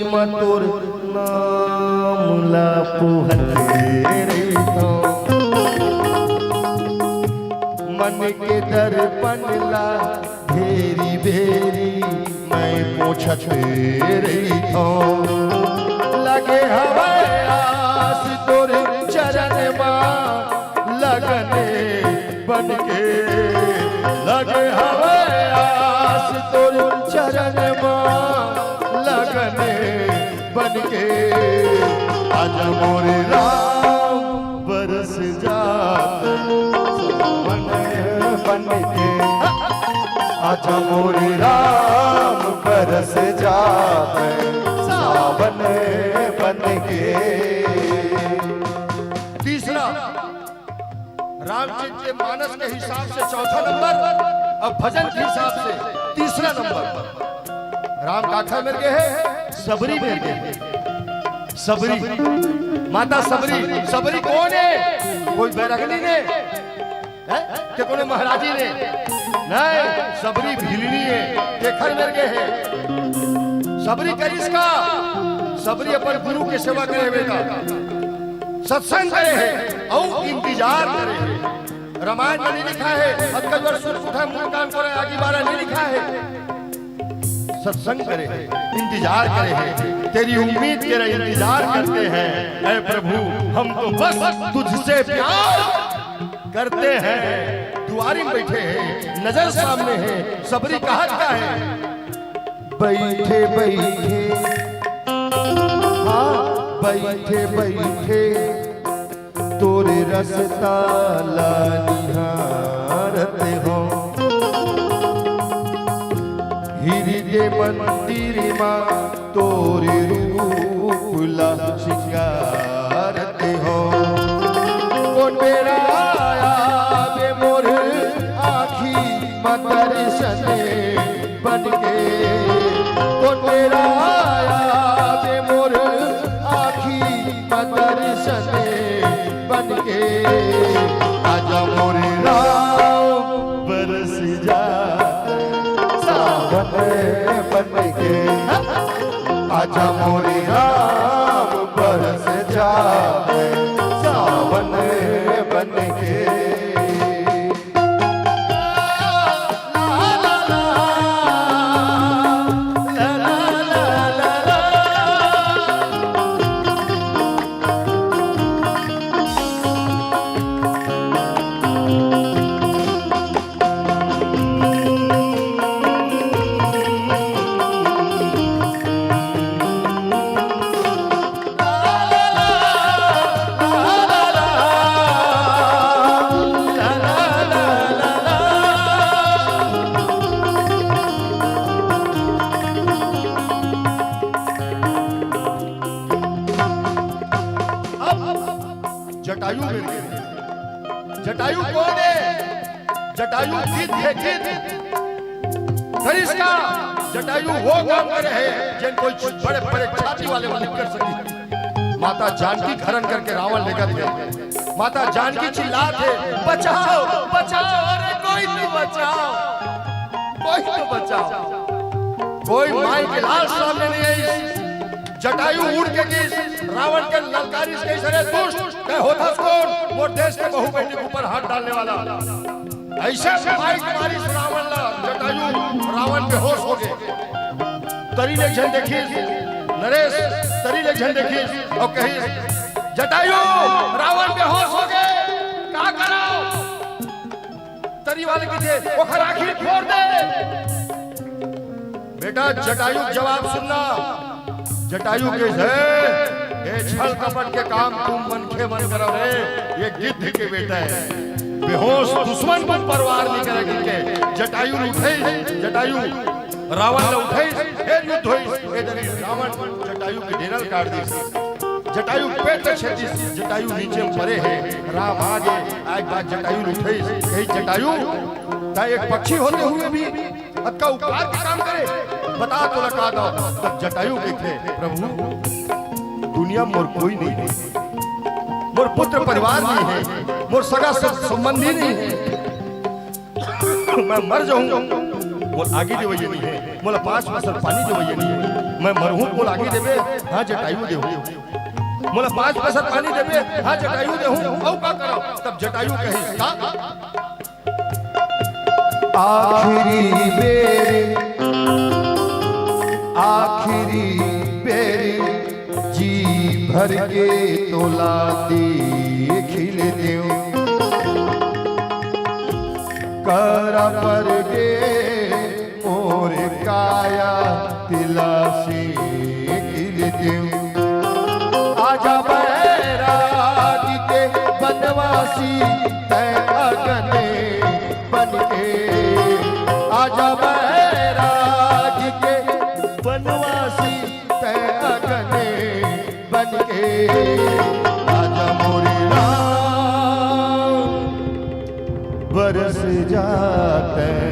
म तोर नाम ला पोहत रहिथौं। मन के दर्पण ला भेरी भेरी मैं पोछत रहिथौं। लगे हवय आस तोर चरण मा लगन बन के, लगे हवय आस तोर चरण मा लगन बन के। आज मोरे राम बरस जात सावन बन के, आज मोरे राम बरस जात सावन बन के। तीसरा, रामचरित मानस के हिसाब से चौथा नंबर अउ भजन के हिसाब से तीसरा नंबर। राम काखर मेर गे हे, सबरी मेर गे हे। सबरी, माता सबरी। सबरी कोन हे? कोई बैरगनी ने? हैं? के कोनो महाराजी ने? नहीं, सबरी भिलनी हे। केखर मेर गे हे? सबरी करिस का? सबरी अपन गुरु के सेवा करे हे बेटा, सत्संग करे हे अउ इंतजार करे हे। रामायण में नहीं लिखा है, अतका जोर सुर उठा, मुंह कान को आगी बारा नहीं लिखा है। सत्संग करे हे, इंतजार करे हे, तेरी उम्मीद, तेरा इंतजार करते हैं। ऐ प्रभु, हम तो बस तुझसे प्यार करते हैं। दुआरी में बैठे हे, नजर सामने हे, सबरी कहत का हे? बैठे बैठे, हाँ, बैठे बैठे तोरे रसता ला निहारत हौं। हृदय मंदिर मा तोरे रूप ला सिंगारत आया बे मोर आँखी म दर्शन बनके, कोन बेरा आया बे मोर आँखी म दर्शन बनके। आजा मोरे राम बरस जा सावन बनके। आजा मोरे राम बरस जा सावन बनके। अब जटायु मिल गए। जटायु कौन है? जटायु गिद्ध है, गिद्ध। करिस का? जटायु वो काम करे है, जेन कोई बड़े बड़े छाती वाले मन कर सके। माता जानकी हरण करके रावण लेकर थे। माता जानकी चिल्लात हे, "बचाओ, बचाओ, अरे कोई तो बचाओ, कोई तो बचाओ।" कोई माई के लाल सामने नहीं आई। जटायु उड़ के गिस, रावण के ललकारिस, कहिस, "अरे दुष्ट, तैं होथस कोन, मोर देश के बहू बेटी के ऊपर हाथ डालने वाला?" अइसे माई मारिस रावण ला जटायु, रावण बेहोश हो गए। तरी ले झन देखिस, नरेश, तरी ले झन देखिस अउ कहिस, "जटायु, रावण बेहोश हो गए, का करव?" तरी वाले कहिथे, "ओखर आँखी फोड़ दे।" बेटा, जटायु के जवाब सुनना। जटायु कहिस, "हे, ये छल कपट के काम तुम मनखे मन करव रे, ये गिद्ध के बेटा है। बेहोश दुश्मन मन परवार नहीं करे," कहिके जटायु ल उठइस, जटायु रावण ला उठइस, फेर युद्ध होइस। ए दरी रावण जटायु के डेरा ल काट दिस। जटायु पेट ल छेद दिस, जटायु नीचे म परे हे। राम आगे, आए के बाद जटायु ल उठइस, कहिस, "जटायु, तैं एक पक्षी होते हुए भी अतका उपकार के काम करे, बता तोला का दव?" तब जटायु कहिथे, "प्रभु, दुनिया म मोर कोई नहीं है, मोर पुत्र परिवार नहीं है, मोर सगा सब संबंधी नहीं है। मैं मर जाऊं, मोला आगी देवइया नहीं है, मोला पांच पसर पानी देवइया नहीं है। मैं मरहूं, मोला आगी देबे, हां जटायु देहूं। मोला पांच पसर पानी देबे, हां जटायु देहूं, अउ का करव?" तब जटायु कहिस, "का?" आखिरी बेर, आखिरी बेर जी भर के तोला देख लेतेंव। करा परगे मोर काया तेला सेंक लेतेंव। आजा बैरागी के बनवासी तैं अगने बनके, आजा बैरागी के बनवासी तैं अगने बनके, आजा मोरे राम बरस जा तैं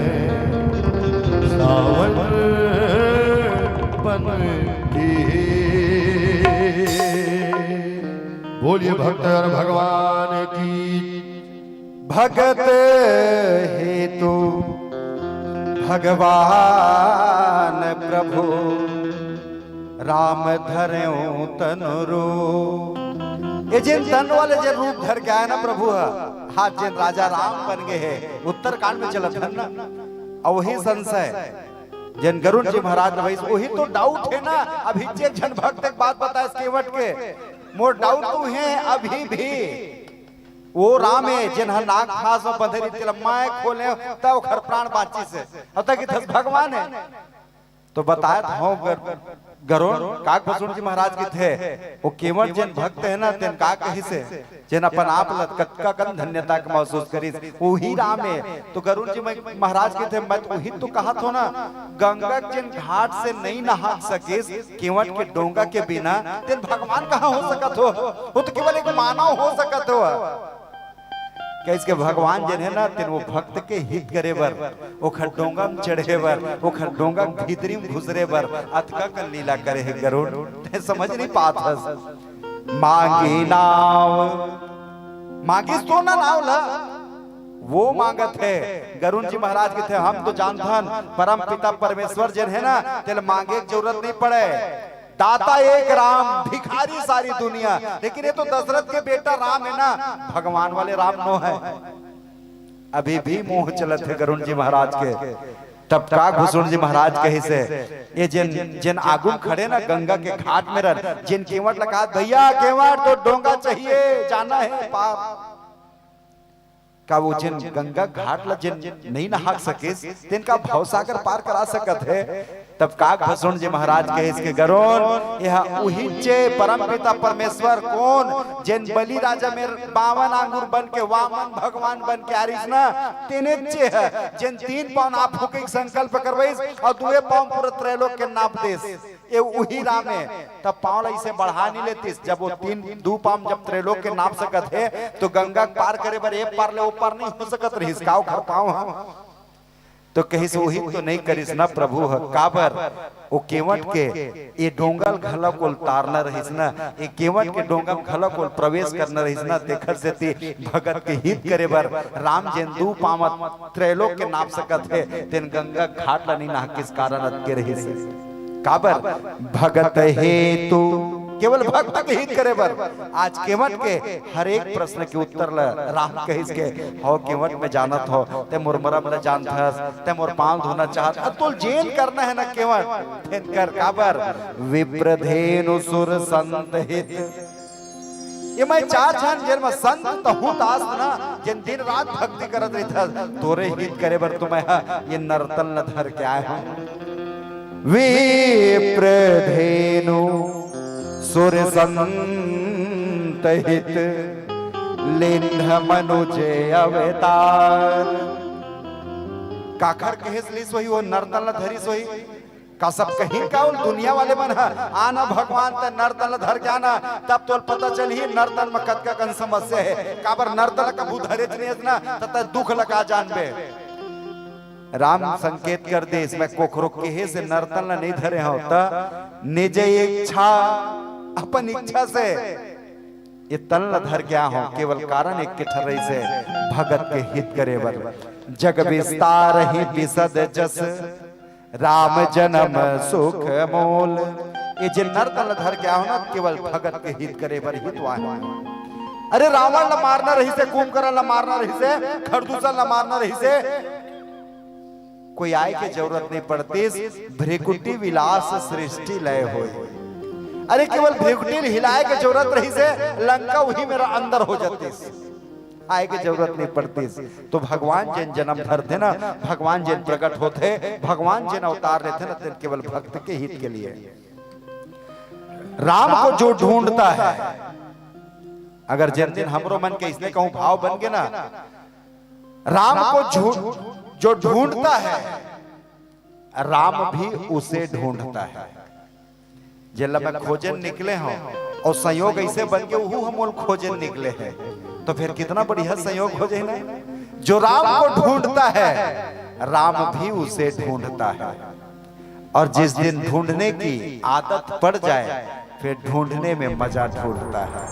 सावन बनके। बोलिए भक्त हर भगवान की। भगत हेतु भगवान प्रभु राम धरेउ तनु रूप। ये जेन तन वाले जेन रूप धर के आए ना प्रभु ह, हां जेन राजा राम बन गए हे, उत्तरकांड में चलत हन ना। अउ वही संशय जेन गरुड़ जी महाराज रहिस, वही तो doubt हे ना। अभी जे झन भक्त एक बात बताइस केवट के, मोर doubt तो हे अभी भी। वो राम हे जेन ह नाग फांस म बंधे रहिस, तेला मैं खोले त ओखर प्राण बांचिस हे। अब तक इथस भगवान हे। तो बताए त हंव गर-, गरुड़, काग भसुंड जी महाराज कहिथे, वो केवट जेन भक्त हे ना, तेन का कहिस हे, जेन अपन आप ल कतका कन धन्यता के महसूस करिस, वही राम हे। तो गरुड़ जी म-, महाराज कहिथे, मैं तो वही तो कहत हंव ना, गंगा के जेन घाट से नइ नहा सकिस, केवट के डोंगा के बिना, तेन भगवान कहां हो सकत हो? वो तो केवल एक मानव हो सकत हो। कहिस के भगवान जेन हे ना, तेन वो भक्त के हित करे बर, ओखर डोंगा म चढ़े बर, ओखर डोंगा के भीतरी म घुसरे बर अतका कन लीला करे हे गरुड़, ते समझ नहीं पात हस। मांगी नाव, मांगिस तो ना नाव ला, वो मांगत हे। गरुड़ जी महाराज कथे, हम तो जानथन परम पिता परमेश्वर जेन हे ना, तेला मांगे के जरूरत नहीं पड़े। दाता एक राम, भिखारी सारी दुनिया। लेकिन ये तो दशरथ के बेटा राम है ना, भगवान वाले राम नो है। अभी भी मोह चलत हे गरुड़ जी महाराज के। तब का घुसुड़ जी महाराज कहिस हे, ये जेन, जेन आगू म खड़े ना गंगा के घाट में रह, जेन केवट लगा, भैया केवट तो डोंगा चाहिए, जाना है पार। का वो जेन गंगा घाट ला जेन नहीं नहा सकिस, तेन का भवसागर पार करा सकत हे? तब काक भसुंड जी महाराज कहिस के, गरुड़, यह उहिचे परमपिता परमेश्वर कोन, जेन बलि राजा में बावन आंगुर बन के वामन भगवान बन के आरिस ना, तेने चे ह, जेन तीन पाँव नाप फूके के संकल्प करवइस अउ दुए पाँव पूरा त्रैलोक के नाप देस। ये उही राम हे। तब पाँव ला इसे बढ़ा नहीं लेतिस। जब वो तीन, दू पाँव जब त्रैलोक के नाप सकत हे, तो गंगा के पार करे बर ए पार ले ओ पार नहीं हो सकत रहिस। का ओखर पाँव ह? तो कहिस, उही तो नहीं करिस ना प्रभु ह। काबर? ओ केवट के ए डोंगा ल घलो कोल तारना रहिस ना, ए केवट के डोंगा म घलो कोल प्रवेश करना रहिस ना, तेखर सेती भगत के हित करे बर राम जेन दू पाँव त्रैलोक के नाप सकत हे, तेन गंगा घाट ला नहीं नहाकिस, कारण अतके रहिस। काबर? भगत हेतु, केवल भक्त के हित करे बर। आज केवट के हर एक प्रश्न के उत्तर ल राम कहिस के, "हव केवट, मैं जानत हव, ते मोर मरम ल जानथस, ते मोर पाँव धोना चाहत, अब तोल जेन करना है ना केवट, तेन कर।" काबर? विप्रधेनु सुर संत हित। ये मैं चार झन जेन म संत तहूँ तास ना, जेन दिन रात भक्ति करत रहिथस, तोरे हित करे बर तो मैं ह ये नरतन ल धर के आए हूँ। विप्र धेनु सुर संत हित, लिंध मनुज अवतार। काखर कहेस लिस होही, वो नरतन ल धरिस होही। का सब कहिन का उल दुनिया वाले मन ह, "आना भगवान, त नरतन ल धर के आना, तब तोल पता चलही नरतन म कतका कन समस्या हे।" काबर नरतन ल कभू धरेच नइ हस ना, त तैं दुख ल का जानबे। राम संकेत कर देस, मैं कोखरो केहे से नरतन ल नइ धरे हंव, त निज इच्छा, अपन इच्छा से ये तन ल धर के आए हंव, केवल कारण एक के ठन रहिसे, भगत के हित करे बर। जग विस्तार ही विशद जस, राम जन्म सुख मोल। ये जे नरतन ल धर के आए हंव ना, केवल भगत के हित करे बर ही तो आए हंव। अरे रावण ल मारना रहिसे, कुंभकर्ण ल मारना रहिसे, खरदूषण ल मारना रहिसे, कोई आय के जरूरत नहीं पड़तिस, भृकुटी विलास सृष्टि लय होय। अरे केवल भृकुटी ल हिलाय के जरूरत रहिसे, लंका उही मेरा अंदर हो जातिस, आय के जरूरत नहीं पड़तिस। तो भगवान जेन जन्म धरथे ना, भगवान जेन प्रकट होथे, भगवान जेन अवतार लेथे ना, तेन केवल भक्त के हित के लिए। राम को जो ढूंढता है, अगर जेन दिन हमरो मन के इसने कहूं भाव बन गे ना, राम को झू-, जो ढूंढता है, राम भी उसे ढूंढता है। जेला मैं खोजन निकले हंव अउ संयोग अइसे बन गे, उहू ह मोल खोजन निकले हे, तो फिर कितना बढ़िया संयोग हो जाही ना। जो राम को ढूंढता है, राम भी उसे ढूंढता है। और जिस दिन ढूंढने की आदत पड़ जाए, फिर ढूंढने में मजा ढूंढता है।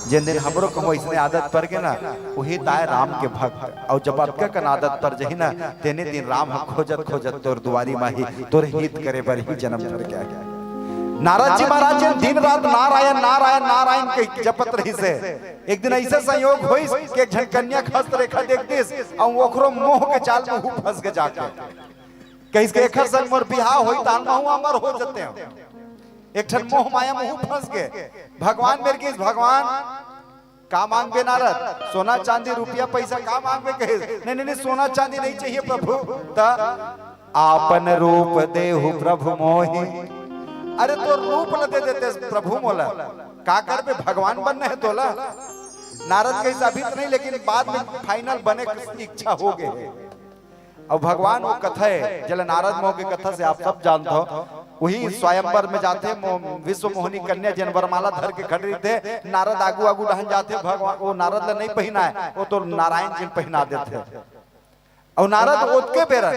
जेन दिन हमरो कहूं अइसने आदत पड़ गे ना, उही ताय राम के भक्त। अउ जब अतका कन आदत पड़ जाही ना, तेने दिन राम ह खोजत खोजत तोर दुवारी म आही, तोर हित करे बर ही जन्म धर के आही। नारद जी महाराज जेन दिन रात नारायण नारायण नारायण कहि जपत रहिसे, एक दिन अइसे संयोग होइस कि एक झन कन्या के हस्तरेखा देख दिस अउ ओखरो मोह के जाल म उहू फंस गे जाके। कहिस के एखर संग मोर बिहाव होही, त महूं अमर हो जतेंव। एक ठन मोह माया म उहू फंस गे। भगवान मेर गिस, भगवान, का मांगबे नारद? सोना चांदी रुपया पैसा का मांगबे कहिस? नहीं, नहीं, नहीं, सोना चांदी नहीं चाहिए प्रभु। त आपन रूप देहु प्रभु मोहि। अरे तोर रूप ल दे देते प्रभु मोला, का करबे? भगवान बनना हे तोला। नारद कहिस अभी तो नहीं, लेकिन बाद में final बने के इच्छा हो गे हे। अउ भगवान वो कथा हे, जेला नारद मोह के कथा से आप सब जानत हो, वही स्वयंवर में जाथे, मो-, विश्व मोहनी कन्या जेन वरमाला धर के खड़े रहिथे, नारद आगू आगू डहन जाथे, भगवान वो नारद ला नहीं पहिनाय, वो तो नारायण जी पहिना देथे। अउ नारद ओतके बेरन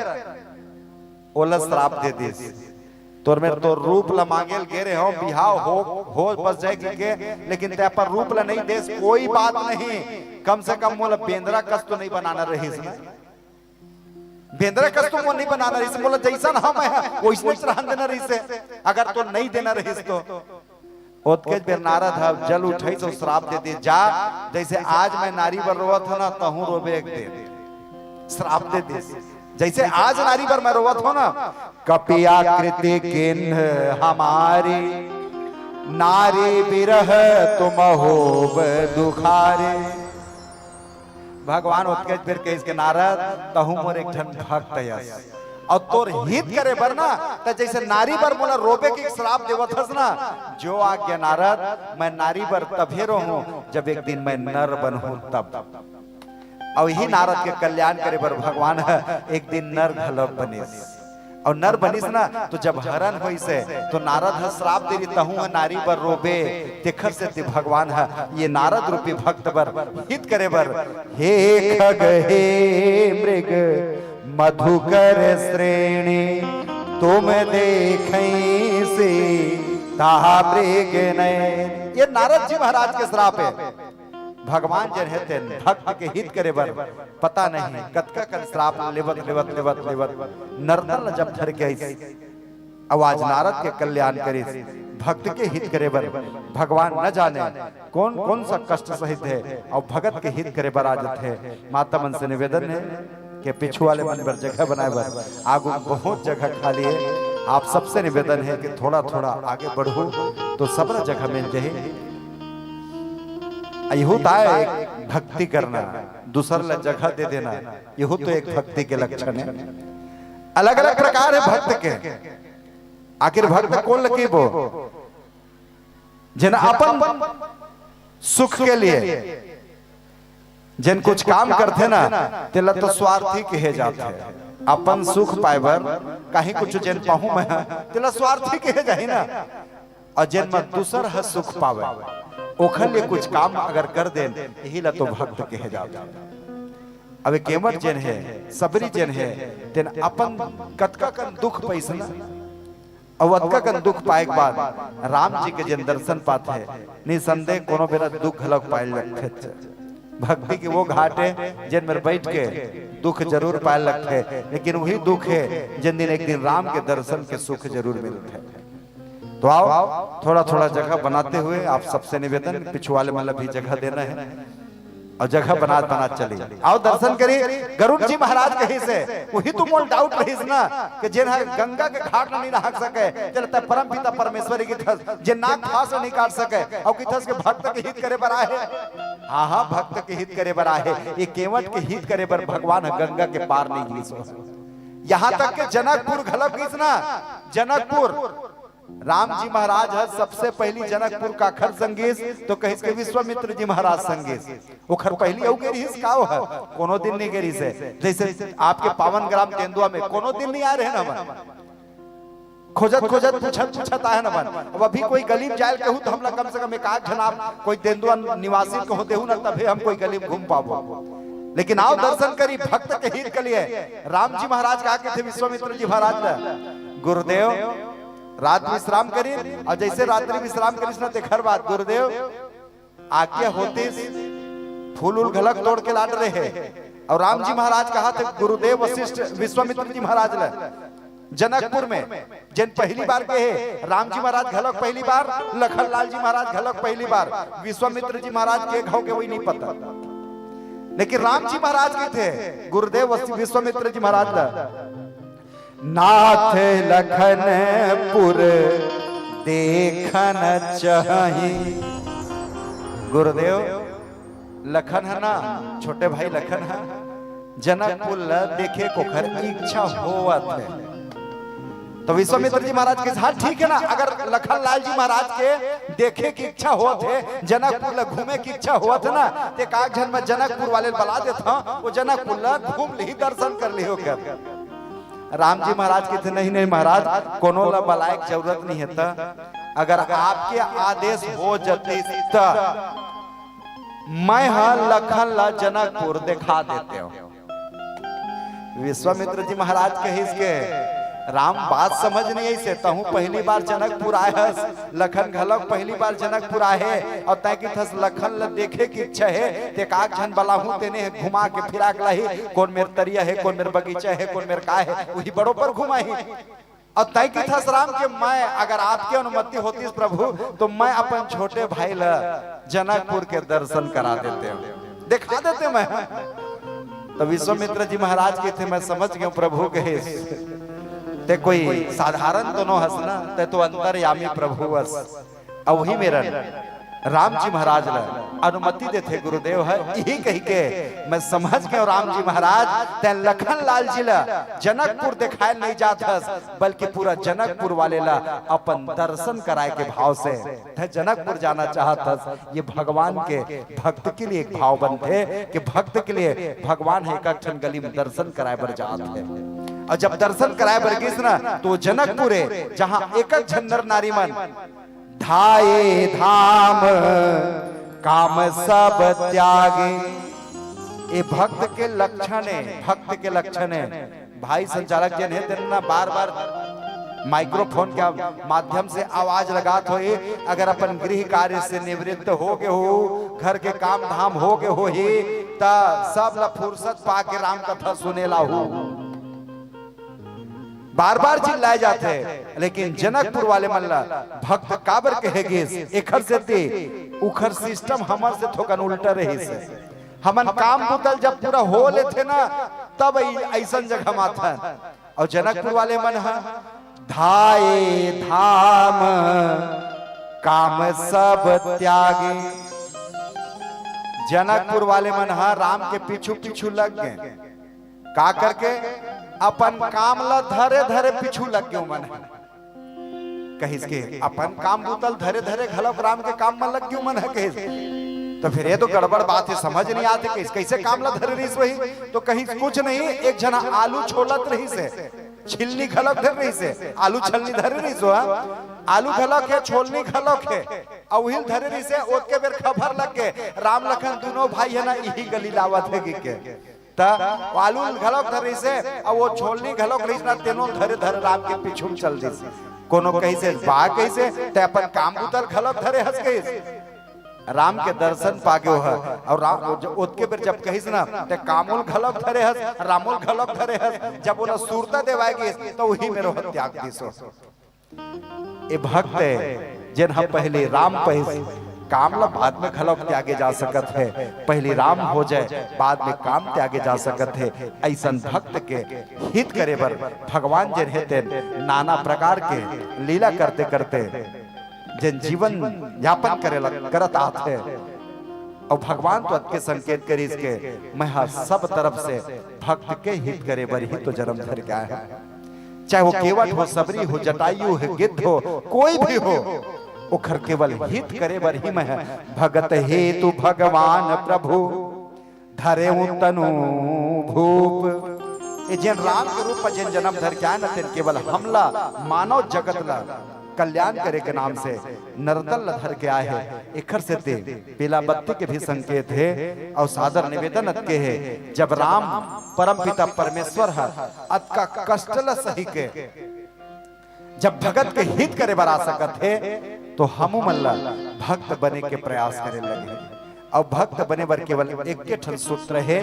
ओला श्राप दे दिस, "तोर मेर तोर रूप ला मांगे ल गे रहे हो, बिहाव हो, हो बस जाय कहिके, लेकिन तैं अपन रूप ला नहीं देस, कोई बात नहीं, कम से कम मोला बेंदरा कस तो नहीं बनाना रहिस ना।" बेंदरा कस तो मोला नहीं बनाना रहिस, मोला जैसन हंव मैं, वैसने रहन देना रहिस हे, अगर तो नहीं देना रहिस तो। ओतकेच बेर नारद ह जल उठाइस अउ श्राप दे दिस, "जा, जैसे आज मैं नारी बर रोवत हंव ना, तहूं रोबे एक दिन।" श्राप दे दिस, "जैसे आज नारी बर मैं रोवत हंव ना, कपि आकृति कीन्ह हमारी, नारी बिरह तुम होब दुखारी।" भगवान ओतकेच बेर कहिस के, "नारद, तहूं मोर एक ठन भक्त अस, अउ तोर हित करे बर ना, त जैसे नारी बर मोला रोबे के श्राप देवत हस ना, जो आज्ञा नारद, मैं नारी बर तभे रोहूं, जब एक दिन मैं नर बनहूं तब।" अउ इही नारद के कल्याण करे बर भगवान ह एक दिन नर घलो बनिस। अउ नर बनिस ना, तो जब हरन होइस हे, तो नारद ह श्राप दे दिस, "तहूं ह नारी बर रोबे।" तेखर सेती भगवान ह ये नारद रूपी भक्त बर हित करे बर, "हे खग हे मृग मधुकर श्रेणी, तुम देखहि सीता मृग नयन।" ये नारद जी महाराज के श्राप हे। भगवान जेन हे तेन भक्त के हित करे बर पता नहीं कतका कन श्राप लेवत, लेवत, लेवत, लेवत नरतन ल जब धर के आइस, अउ आज नारद के कल्याण करिस, भक्त के हित करे बर भगवान न जाने कौन, कौन सा कष्ट सहित हे, अउ भगत के हित करे बर आ जाथे। माता मन से निवेदन हे के पीछू वाले मन बर जगह बनाए बर, आगू बहुत जगह खाली हे। आप सबसे निवेदन हे कि थोड़ा, थोड़ा आगे बढ़हू, तो सबला जगह मिल जाही। इहू त आय एक भक्ति करना, दूसर ला जगह दे देना, इहू तो एक भक्ति के लक्षण हे। अलग-अलग प्रकार हे भक्त के। आखिर भक्त कोन ल कहिबो? जेन अपन सुख के लिए जेन कुछ काम करथे ना, तेला तो स्वार्थी कहे जाथे। अपन सुख पाए बर कहीं कुछ जेन पाहूं मैं, तेला स्वार्थी कहे जाही ना। अउ जेन म दूसर ह सुख पावे, ओखर लिए कुछ काम अगर कर देन, यही ला तो भक्त कहे जाथे। अब ये केवट जेन हे, सबरी जेन हे, तेन अपन कतका कन दुख पइस ना, अउ अतका कन दुख पाए के बाद राम जी के जेन दर्शन पाथे, निसंदेह कोनो बेरा दुख घलोक पाए लगथे। भक्ति के वो घाट हे, जेन मेर बैठ के दुख जरूर पाए लगथे, लेकिन वही दुख हे, जेन दिन एक दिन राम के दर्शन के सुख जरूर मिलथे। तो आओ, थोड़ा-थोड़ा जगह बनाते हुए आप सबसे निवेदन, पिछू वाले मन ला भी जगह देना हे। अउ जगह बनात बनात चली। आओ दर्शन करी। गरुड़ जी महाराज कहिस हे, वही तो मोला doubt रहिस ना कि जेन ह गंगा के घाट ल नहीं नहा सके, चल त परम पिता परमेश्वर कहिथस, जे नाग फांस ल नहीं काट सके, अउ कहिथस के भक्त के हित करे बर आहे। हाँ, हाँ, भक्त के हित करे बर आहे। ये केवट के हित करे बर भगवान ह गंगा के पार नहीं गिस। यहाँ तक के जनकपुर घलो गिस ना, जनकपुर राम जी महाराज ह सबसे पहिली जनकपुर काखर संग गिस, तो कहिस के विश्वामित्र जी महाराज संग गिस। ओखर पहिली अउ गे रिहिस का ओह? कोनो दिन नहीं गे रिहिस हे। जैसे आपके पावन ग्राम तेंदुआ में कोनो दिन नहीं आए रहे ना हमन। खोजत खोजत, पूछत पूछत आए ना हमन। अब अभी कोई गली में जाए ल कहू तो हमला कम से कम एक आध झन आप कोई तेंदुआ निवासी कहो देहू ना, तभे हम कोई गली में घूम पाबो। लेकिन आओ दर्शन करी भक्त के हित के लिए। राम जी महाराज का कहिथे विश्वामित्र जी महाराज ल, गुरुदेव, रात विश्राम करी, अउ जैसे रात्रि विश्राम करिस ना, तेखर बाद गुरुदेव आज्ञा होतिस, फूल उल घलक तोड़ के लात रहे। अउ राम जी महाराज कहाथे गुरुदेव वशिष्ठ विश्वामित्र जी महाराज ल, जनकपुर में जेन पहिली बार गे हे, राम जी महाराज घलक पहिली बार, लखन लाल जी महाराज घलक पहिली बार, विश्वामित्र जी महाराज के घाव के वही नहीं पता। लेकिन राम जी महाराज कहिथे गुरुदेव वशि-, विश्वामित्र जी महाराज ल, नाथ लखनपुर देखन चाही। गुरुदेव, लखन ह ना, छोटे भाई लखन ह, जनकपुर ल देखे के ओखर इच्छा होवत हे। तो विश्वामित्र जी महाराज कहिस, हाँ ठीक है ना, अगर लखन लाल जी महाराज के देखे के इच्छा होत हे, जनकपुर ला घूमे के इच्छा होत हे ना, ते का झन मैं जनकपुर वाले ला बला देथंव, वो जनकपुर ला घूम लिही, दर्शन कर लिही ओकर। राम जी महाराज कहिथे, नहीं नहीं महाराज, कोनो ला बलाए के जरूरत नहीं है। त अगर आपके आदेश हो जतिस त मैं ह लखन ला जनकपुर देखा देतेंव। विश्वामित्र जी महाराज कहिस के, राम, बात समझ नहीं आइसे, तहूं पहली बार जनकपुर आए हस, लखन घलव पहली बार जनकपुर आए हे, अउ तैं कहिथस लखन ल देखे के इच्छा हे, ते का झन बलाहूं, तेने घुमा के फिरा के लाही, कोन मेर तरिया हे, कोन मेर बगीचा हे, कोन मेर का हे, उही बरोबर घुमाही। अउ तैं कहिथस राम के, मैं, अगर आपके अनुमति होतिस प्रभु, तो मैं अपन छोटे भाई ल जनकपुर के दर्शन करा देतेंव, देखा देतेंव मैं। तो विश्वामित्र जी महाराज कहिथे, मैं समझ गेंव प्रभु कहिस, ते कोई साधारण तो नो हस ना, ते तो अंतर्यामी प्रभु अस। अउ उही मेरन राम जी महाराज ल अनुमति देथे गुरुदेव ह, इही कहिके मैं समझ गेंव राम जी महाराज, तैं लखन लाल जी ल जनकपुर देखाए ल नहीं जात हस, बल्कि पूरा जनकपुर वाले ल अपन दर्शन कराए के भाव से तैं जनकपुर जाना चाहत हस। ये भगवान के, भक्त के लिए एक भाव बनथे कि भक्त के लिए भगवान ह एक ठन गली में दर्शन कराए बर जात हे। अउ जब दर्शन कराए बर गिस ना, तो जनकपुर हे, जहां एक झन नर नारी मन धाये धाम काम सब त्यागे। ये भक्त के लक्षण हे, भक्त के लक्षण हे। भाई संचालक जेन हे, तेन ना बार-बार माइक्रोफोन के माध्यम से आवाज लगात होही, अगर अपन गृह कार्य से निवृत्त हो गे हो, घर के काम धाम हो गे होही, त सब ला फुर्सत पाके राम कथा सुने ला हो। बार-बार चिल्लाए जाथे, लेकिन जनकपुर वाले मन ला भक्त काबर कहे गिस, एखर सेती उखर सिस्टम हमर से थोकन उल्टा रहिस हे। हमन काम बुता ल जब पूरा हो लेथे ना, तब अइ-, अइसन जगह म आथन। अउ जनकपुर वाले मन ह धाये धाम काम सब त्यागे। जनकपुर वाले मन ह राम के पीछू पीछू लग गे। का करके? अपन काम ल धरे धरे पीछू लग गे ओमन ह। कहिस के अपन काम बुता ल धरे धरे घलोक राम के काम म लग गे ओमन ह कहिस। तो फिर ये तो गड़बड़ बात हे, समझ नहीं आत हे कहिस, कइसे काम ल धरे रहिस होही? तो कहिस कुछ नहीं, एक झन आलू छोलत रहिस हे, छिलनी घलोक धरे रहिस हे, आलू छलनी धरे रहिस हो, हाँ? आलू घलोक हे, छोलनी घलोक हे, अउ उही ल धरे रहिस हे। ओतके बेर खबर लग गे, राम लखन दूनों भाई हे ना, इही गली ल आवत हे कहिके। त आलू घलोक धरे रहिस हे, अउ वो छोलनी घलोक रहिस ना, तेनो धरे धरे राम के पीछू म चल दिस। कोनो कहिस हे, "बा," कहिस हे, "तैं अपन काम बुता ल घलोक धरे हस," कहिस। राम के दर्शन पागे ओह, अउ राम, ओतके बेर जब कहिस ना, "तैं कामो ल घलोक धरे हस, रामो ल घलोक धरे हस," जब ओला सुरता देवाय गिस, त उही मेर ओह त्याग दिस। ए भक्त हे, जेन ह पहिली राम पहिस, काम ल बाद में घलोक त्यागे जा सकत हे, पहिली राम हो जाए, बाद में काम त्यागे जा सकत हे। अइसन भक्त के हित करे बर भगवान जेन हे तेन नाना प्रकार के लीला करते करते जेन जीवन यापन करे ल-, करत आत हे, अउ भगवान तो अतके संकेत करिस के मैं ह सब तरफ से भक्त के हित करे बर ही तो जन्म धर के आए हंव। चाहे वो केवट हो, सबरी हो, जटायु हो, गिद्ध हो, कोई भी हो, ओखर केवल हित करे बर ही मैं ह भगत हेतु भगवान प्रभु धरेंव तनु भूप। ए जेन राम के रूप म जेन जन्म धर के आए न, तेन केवल हमला, मानव जगत ला कल्याण करे के नाम से नरतन ल धर के आए हे। एखर सेती पीला बत्ती के भी संकेत हे। अउ सादर निवेदन अतके हे, जब राम परमपिता परमेश्वर ह अतका कष्ट ल सही के जब भगत के हित करे बर आ सकत हे, तो हमू मन ल भक्त बने के प्रयास करे लगे। अउ भक्त बने बर केवल एक ठन सूत्र हे।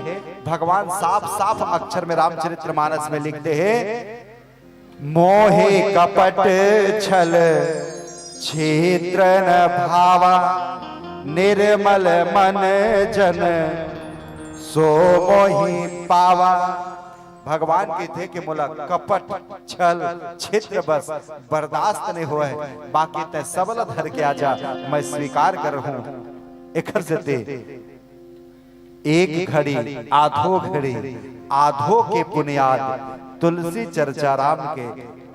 भगवान साफ साफ अक्षर में रामचरित्र मानस में लिख दे हे, मोहे कपट छल छिद्र न भावा, निर्मल मन जन सो मोहि पावा। भगवान कहिथे कि मोला कपट, छल, छिद्र बस बर्दाश्त नहीं होय, बाकी तैं सब ल धर के आजा, मैं स्वीकार करहूं। एखर सेती एक घड़ी, आधो घड़ी, आधो के पुनियाद तुलसी चर्चा राम के,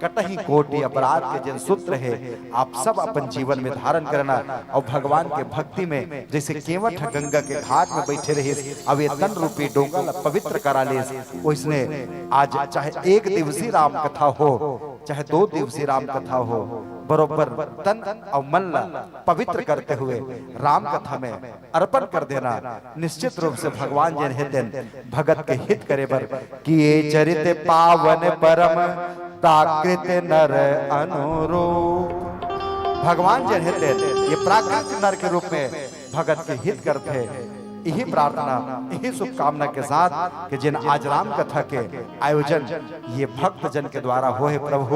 कटही कोटि अपराध के जेन सूत्र हे, आप सब अपन जीवन में धारण करना अउ भगवान के भक्ति में जइसे केवट ह गंगा के घाट में बइठे रहिस अउ ए तन रूपी डोंगा ल पवित्र करा लिस, ओइसने आज चाहे एक दिवसीय राम कथा हो, चाहे दो दिवसीय राम कथा हो, बरोबर तन अउ मन ल पवित्र करते हुए राम कथा में अर्पण कर देना। निश्चित रूप से भगवान जेन हे तेन भगत के हित करे बर, कि ये चरित पावन परम प्राकृत नर अनुरूप। भगवान जेन हे तेन ये प्राकृत नर के रूप में भगत के हित करथे। यही प्रार्थना, यही शुभकामना के साथ कि जेन आज राम कथा के आयोजन ये भक्त जन के द्वारा होहे, प्रभु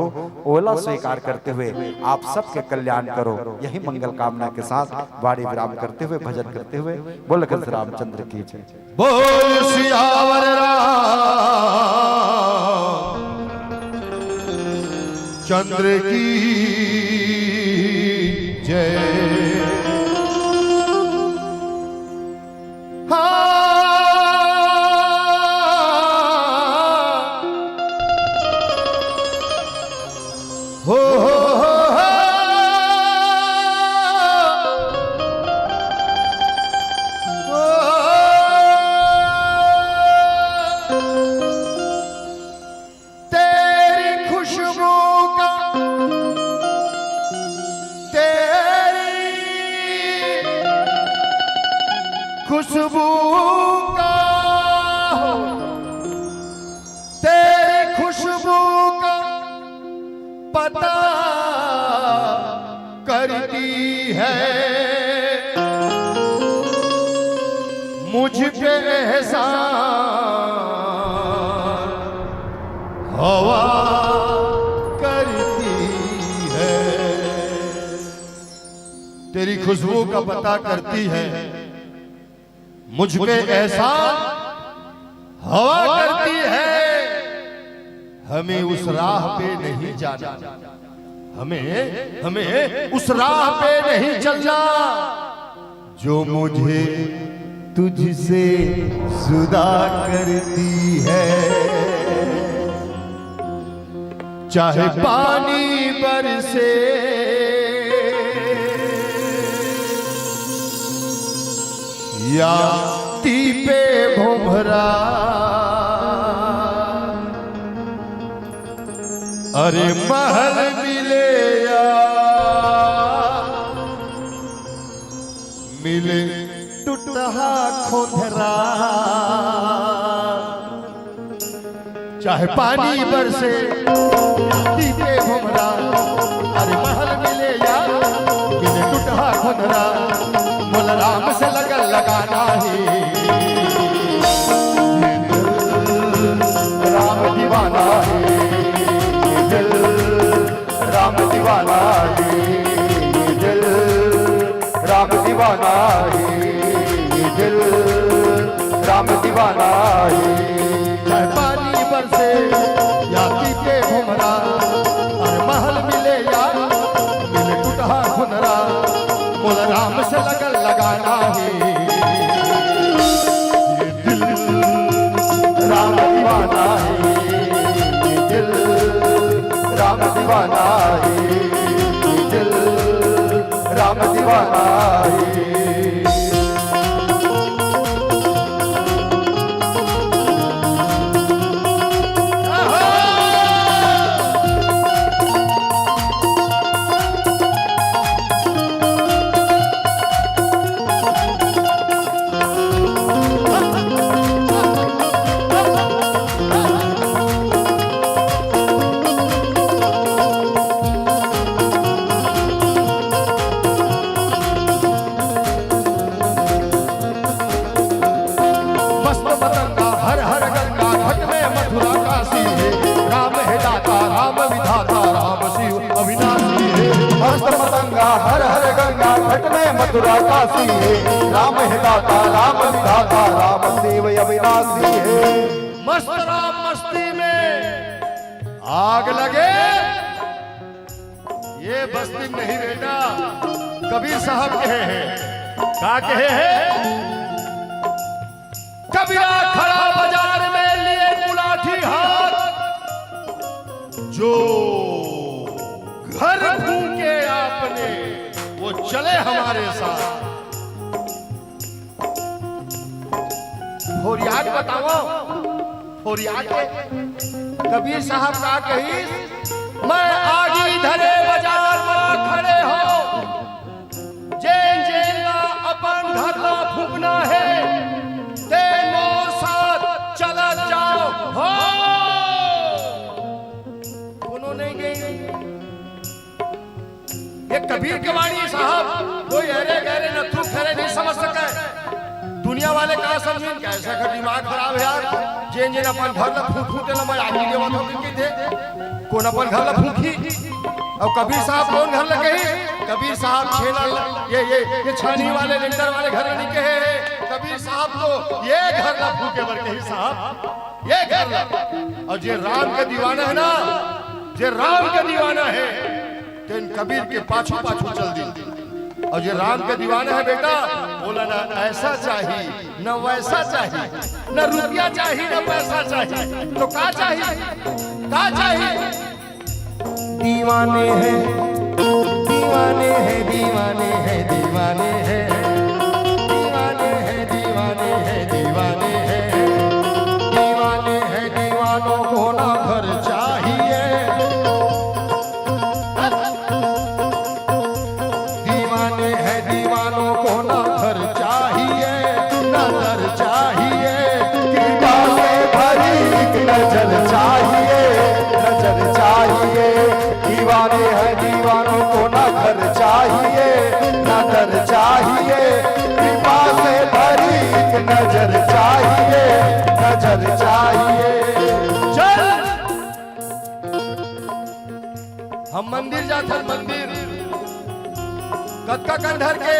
ओला स्वीकार करते हुए आप सबके कल्याण करो। यही मंगल कामना के साथ वाणी विराम करते हुए, भजन करते हुए, बोल लखन रामचंद्र की जय। बोल सियावर रामचंद्र की जय। हाँ। हो, हो, हो, हो। ओ। तेरी खुशबू का, तेरी खुशबू का, तेरी खुशबू का पता करती है मुझ पे एहसान हवा करती है। तेरी खुशबू का पता करती है मुझ पे एहसान हवा करती है। हमें उस राह पे नहीं जाना, हमें, हमें उस राह पे नहीं चलना जो मुझे तुझसे जुदा करती है। चाहे पानी बरसे या तीपे भोंभरा, अरे महल मिले या मिले टुटहा खोंधरा। चाहे पानी बरसे, तीपे भोंभरा, अरे महल मिले या मिले टुटहा खोंधरा, मोला राम से लगन लगाना हे। ये दिल राम दीवाना हे, ये दिल राम दीवाना हे, ये दिल राम दीवाना हे, ये दिल राम दीवाना हे। चाहे पानी बरसे या तीपे भोंभरा, अरे महल मिले या मिले टुटहा खोंधरा, मोला राम से लगन लगाना हे। ये दिल राम दीवाना हे, ये दिल राम दीवाना हे, ये दिल राम दीवाना हे। मस्त मतंगा हर हर गंगा, घट में मथुरा काशी हे। राम हे दाता, राम विधाता, राम शिव अविनाशी हे। मस्त मतंगा हर हर गंगा, घट में मथुरा काशी हे। राम हे दाता, राम विधाता, राम शिव अविनाशी हे। मस्त राम मस्ती में आग लगे, ये बस्ती में नहीं बेटा, कबीर साहब कहे हैं। का कहे हैं? कबीरा खड़ा बाजार में लिए गुलाठी हाथ, हमारे साथ। फोरिया के बताओ, फोरिया के। कबीर साहब का कही, मैं आगी धरे बाजार में खड़े हो, जेन जेन ला अपन घर ला फूकना है, ते मोर साथ चलत जाओ हो। कोनो नहीं गई। ये कबीर के वाणी साहब, कोई अरे गहरे नथु खरे नहीं समझ सके। दुनिया वाले का समझिन, कैसे का दिमाग खराब है यार। जेन जेन अपन घर ला फूकू तेला मैं आगी देवत हो कहिथे। कोन अपन घर ला फूकी? अउ कबीर साहब कोन घर ला कही? कबीर साहब छेना ला, ये, ये, ये छानी वाले, लेंटर वाले घर ला नहीं कहे। कबीर साहब तो ये घर ला फूके बर कही साहब, ये घर ला। अउ जे राम के दीवाना है ना, जे राम के दीवाना है, तेन कबीर के पाछू पाछू चल दी। अउ जे राम के दीवाना है बेटा, बोला ना ऐसा चाहिए, ना वैसा चाहिए, ना रुपया चाहिए, ना पैसा चाहिए, तो का चाहिए? का चाहिए? दीवाने हैं, दीवाने हैं, दीवाने हैं, दीवाने हैं, दीवाने हैं, दीवाने हैं, दीवाने हैं, दीवाने हैं, दीवानों को ना घर चाहिए। दीवाने हैं, दीवानों को ना घर चाहिए, ना दर चाहिए, कृपा से भरी एक नजर चाहिए, नजर चाहिए। दीवाने हैं, दीवानों को ना घर चाहिए, ना दर चाहिए, कृपा से भरी एक नजर चाहिए, नजर चाहिए। चल, हम मंदिर जाथन, मंदिर। कतका कन धर के?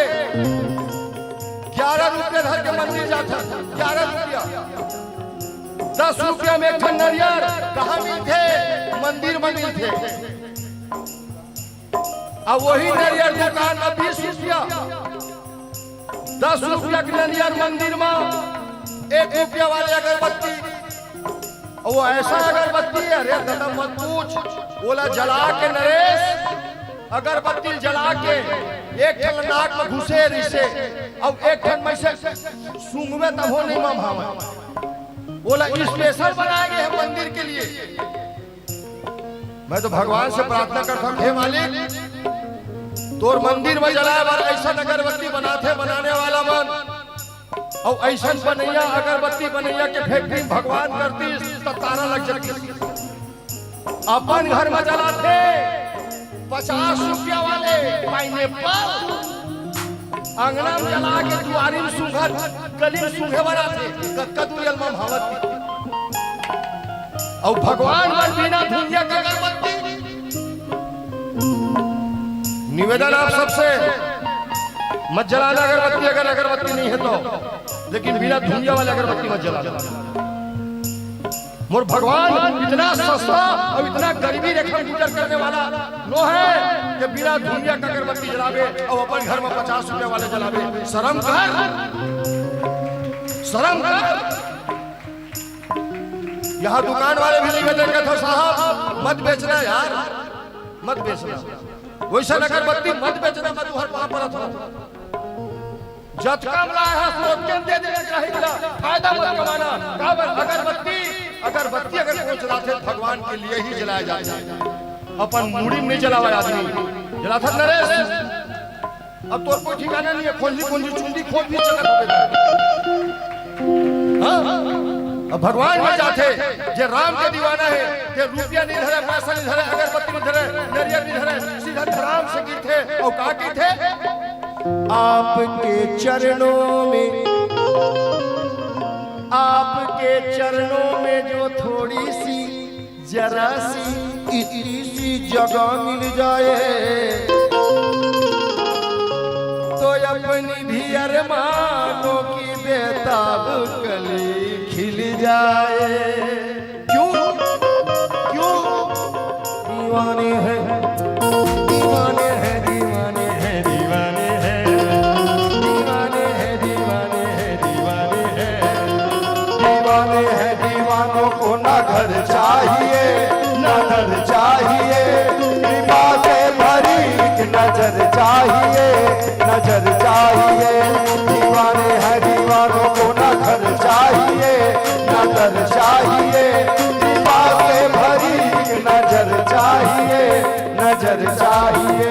ग्यारह रुपया धर के मंदिर जाथन। ग्यारह रुपया। दस रुपया में एक ठन नरियर कहाँ मिलथे? मंदिर में मिलथे। अब वही नरियर दुकान में बीस रुपया, दस रुपया के नरियर मंदिर में, एक रुपया वाले अगरबत्ती। अउ वो ऐसा अगरबत्ती है, अरे दादा मत पूछ, ओला जला के नरेश, अगरबत्ती जला के एक ठन नाक में घुसे रिसे, अउ एक ठन में से सूंघबे तभो नहीं मम भावे। ओला स्पेशल बनाए गए हैं मंदिर के लिए। मैं तो भगवान से प्रार्थना करता हूँ, हे मालिक, तोर मंदिर में जलाए बर ऐसा अगरबत्ती बनाथे बनाने वाला मन, अउ ऐसन बनैया अगरबत्ती बनैया के फैक्ट्री भगवान करतीस त तारा लग जातीस। अपन घर में जलाथे पचास रुपया वाले पाइनएप्पल, अंगना में जला के दुआरी में सूंघत, गली में सूंघे बनाथे, कतका दूर अलमा भावत। अउ भगवान बर बिना धुंधिया के अगरबत्ती। निवेदन आप सबसे, मत जलाना अगरबत्ती, अगर अगरबत्ती नहीं है तो, लेकिन बिना धुंधिया वाले अगरबत्ती मत जलाना। मोर भगवान इतना सस्ता अउ इतना गरीबी रेखा में गुजर करने वाला नो है कि बिना धुंधिया के अगरबत्ती जलावे अउ अपन घर में पचास रुपया वाले जलावे। शर्म कर, शर्म कर। यहाँ दुकान वाले भी निवेदन करत हो, साहब मत बेचना यार, मत बेचना, वैसा अगरबत्ती मत बेचना, मैं तुहर पाँव परत हूँ। जतका म लाए हस, ओतके म दे देना चाही, फायदा मत कमाना। काबर? अगरबत्ती, अगरबत्ती अगर कोई जलाथे, भगवान के लिए ही जलाए जाथे। अपन मुड़ी म नहीं जलावे आदमी, जलाथस नरेश। अब तोर कोई ठिकाना नहीं है, खोंजी खोंजी चुंदी खोंज भी चला। हाँ? अब भगवान में जाथे, जे राम के दीवाना है, जे रुपया नहीं धरे, पैसा नहीं धरे, अगरबत्ती नहीं धरे, नरियर नहीं धरे, सीधा धराम से गिरथे अउ का कहिथे? आपके चरणों में, आपके चरणों में जो थोड़ी सी, जरा सी, इतनी सी जगह मिल जाए, तो अपनी भी अरमानों की बेताब कली खिल जाए। क्यों, क्यों? दीवाने हैं, दीवाने हैं, दीवाने हैं, दीवाने हैं, दीवाने हैं, दीवाने हैं, दीवाने हैं, दीवाने हैं। दीवानों को ना घर चाहिए, ना दर चाहिए, कृपा से भरी एक नजर चाहिए, ना नजर चाहिए, दीवाने हैं दीवानों को ना घर चाहिए, ना घर चाहिए, दीवा से भरी एक नजर चाहिए, नजर चाहिए।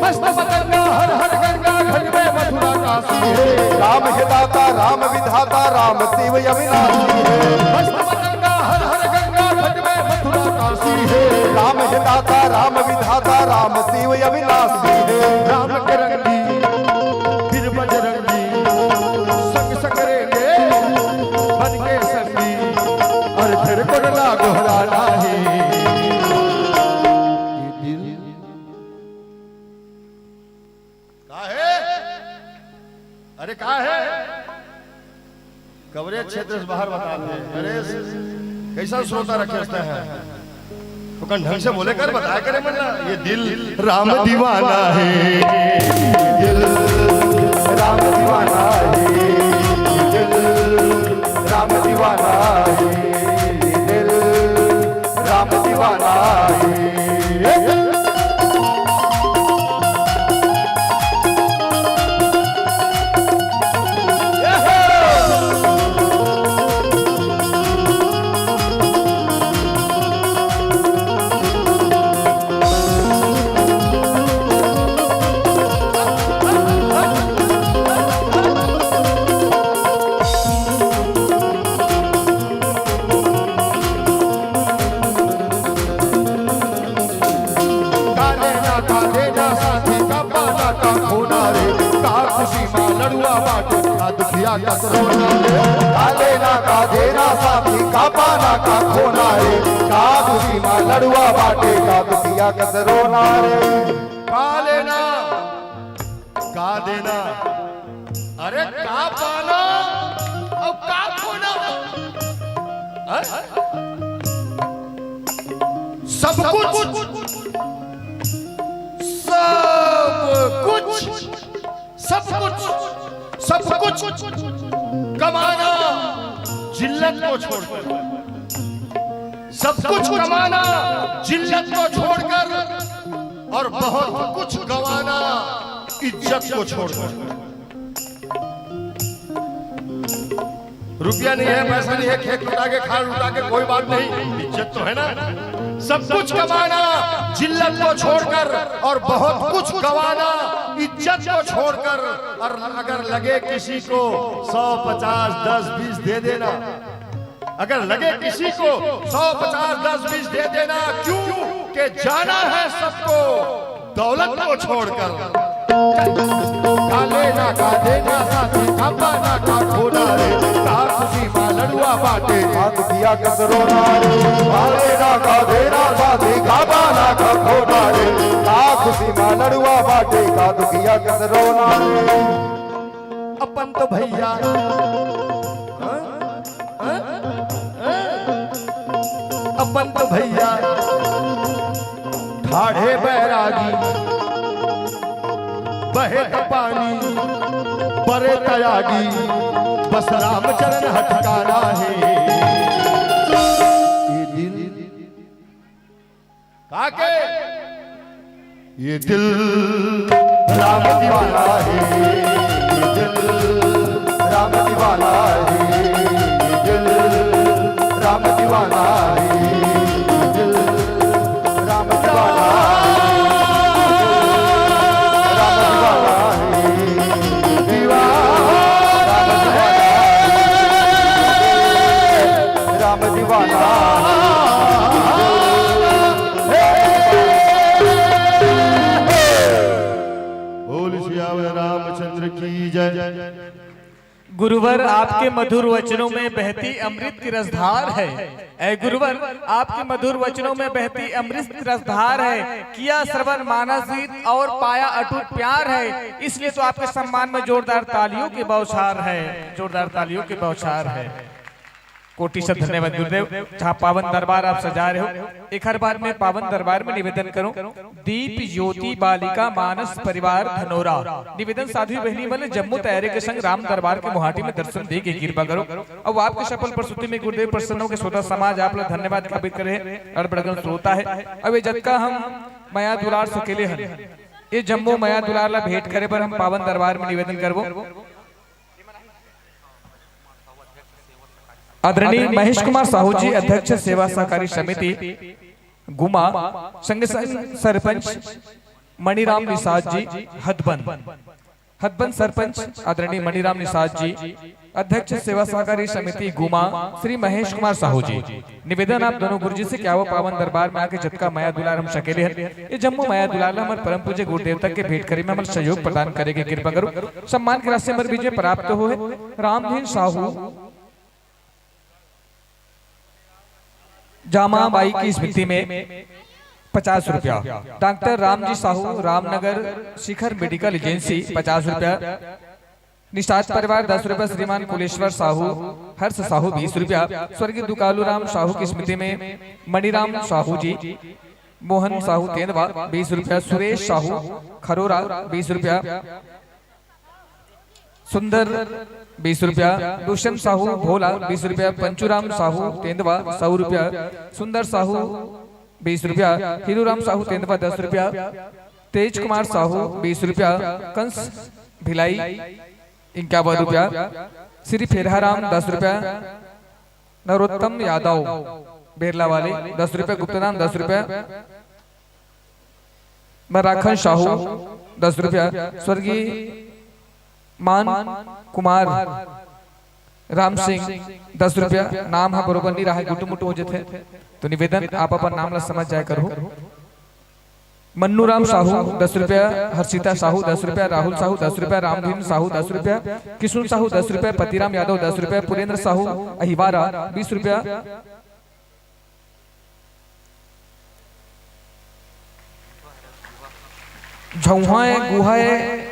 मस्त मतंगा हर हर गंगा घट में मथुरा काशी है। राम है दाता, राम विधाता, राम शिव अविनाशी है। मस्त मतंगा हर हर गंगा घट में मथुरा काशी है। राम है दाता, राम विधाता, राम शिव अविनाशी है। राम के रंगी फिर बजरंगी संग संग रेंगे बन के संगी, और फिर कोटला गोहराना है। ये दिल का है? अरे का है? कवरेज क्षेत्र से बाहर बता दे। अरे कैसा श्रोता रखे है? तो कन ढंग से बोले कर, बताया करे मन ला। ये दिल राम दीवाना है, ये दिल राम दीवाना है, ये दिल राम दीवाना है, ये दिल राम दीवाना है। काले ना काले ना साथी का पाना का खोना रे, का खुशी मा लड़ुआ बाटे, का दुखिया का सरोना रे। काले ना काले ना साथी का पाना का खोना रे, का खुशी मा लड़ुआ बाटे, का दुखिया का सरोना रे। काले ना का देना? अरे का पाना और का खोना? हाँ? सब कुछ, सब कुछ, सब कुछ, सब कुछ कमाना जिल्लत को छोड़कर, सब कुछ कमाना जिल्लत को छोड़कर, और बहुत कुछ गंवाना इज्जत को छोड़कर। रुपया नहीं है, पैसा नहीं है, खेत लुटा के, खाल लुटा के, कोई बात नहीं, इज्जत तो है ना। सब कुछ कमाना जिल्लत को छोड़कर और बहुत कुछ गंवाना इज्जत को छोड़कर, और अगर लगे किसी को सौ, पचास, दस, बीस दे देना, अगर लगे किसी को सौ, पचास, दस, बीस दे देना, क्यों के जाना है सबको दौलत को छोड़कर। काले ना का देना साथी, का पाना का खोना रे, का खुशी मा लड़ुआ बाटे, का दुखिया का सरोना रे। काले ना का देना साथी, का पाना का खोना रे, का खुशी मा लड़ुआ बाटे, का दुखिया का सरोना रे। अपन तो भैया, हाँ? हाँ? हाँ? अपन तो भैया ठाढ़े बैरागी, बहे त पानी परे तयागी, बस रामचरण हठकाना है। ये दिल काके ये दिल राम दीवाना है, ये दिल राम दीवाना है, ये दिल राम दीवाना है, ये दिल राम दीवाना है, राम दीवाना है, दीवाना राम दीवाना है। राम दीवाना। बोल सियावर रामचंद्र की जय। गुरुवर, आपके मधुर वचनों में बहती अमृत की रसधार है। ऐ गुरुवर, आपके मधुर वचनों में बहती अमृत की रसधार है। किया श्रवण मानस गीत और पाया अटूट प्यार है, इसलिए तो आपके सम्मान में जोरदार तालियों की बौछार है, जोरदार तालियों की बौछार है। कोटि से धन्यवाद गुरुदेव, जहाँ पावन दरबार आप सजा रहे हो। एक हर बार मैं पावन दरबार में निवेदन करूं, दीप ज्योति बालिका मानस परिवार धनोरा, निवेदन साध्वी बहिनी मन, जम्मो तैयारी के संग राम दरबार के मुहाटी में दर्शन दे के कृपा करो। अब आपके सफल प्रस्तुति में गुरुदेव प्रसन्न हो के श्रोता समाज आप लोग धन्यवाद ज्ञापित करे, अड़ बड़गन श्रोता है। अब ये जतका हम मया दुलार सकेले हन, ये जम्मो मया दुलार ला भेंट करे बर हम पावन दरबार में निवेदन करबो। आदरणीय महेश कुमार साहू जी, अध्यक्ष सेवा सहकारी समिति गुमा, संगे संग सरपंच मणिराम निषाद जी हथबंद, हथबंद सरपंच आदरणीय मणिराम निषाद जी, अध्यक्ष सेवा सहकारी समिति गुमा, श्री महेश कुमार साहू जी। निवेदन आप दोनों गुरुजी से, क्या वो पावन दरबार में आके जतका मया दुलार हम सकेले हन, ये जम्मो मया दुलार ला हमर परम पूज्य गुरु देवता के भेंट करे में हमर सहयोग प्रदान करे के कृपा करो। सम्मान के राशि हमर बीच में प्राप्त होए रामधीन साहू, जामा बाई की स्मृति में पचास रुपया, डॉक्टर रामजी साहू, रामनगर शिखर मेडिकल एजेंसी, पचास रुपया, निषाद परिवार दस रुपया, श्रीमान कुलेश्वर साहू, हर्ष साहू बीस रुपया, स्वर्गीय दुकालू राम साहू की स्मृति में मणिराम साहू जी, मोहन साहू तेंदवा बीस रुपया, सुरेश साहू खरोरा बीस रुपया, सुंदर बीस रुपया, दुष्यंत साहू भोला बीस रुपया, पंचूराम साहू तेंदवा सौ रुपया, सुंदर साहू बीस रुपया, हीरूराम साहू तेंदवा दस रुपया, तेज कुमार साहू बीस रुपया, कंस भिलाई इक्यावन रुपया, श्री फेरहाराम दस रुपया, नरोत्तम यादव बेरला वाले दस रुपया, गुप्तदान दस रुपया, मराखन साहू दस रुपया, स्वर्गीय मान कुमार राम सिंह दस रुपया, नाम ह बरोबर नहीं रहा, गुटू मुटू हो जथे, तो निवेदन आप अपन नाम ला समझ जाए करो। मन्नू राम साहू दस रुपया, हर्षिता साहू दस रुपया, राहुल साहू दस रुपया, रामधीन साहू दस रुपया, किशुन साहू दस रुपया, पतिराम यादव दस रुपया, पुरेंद्र साहू अहिवारा बीस रुपया, झौहाए गुहाए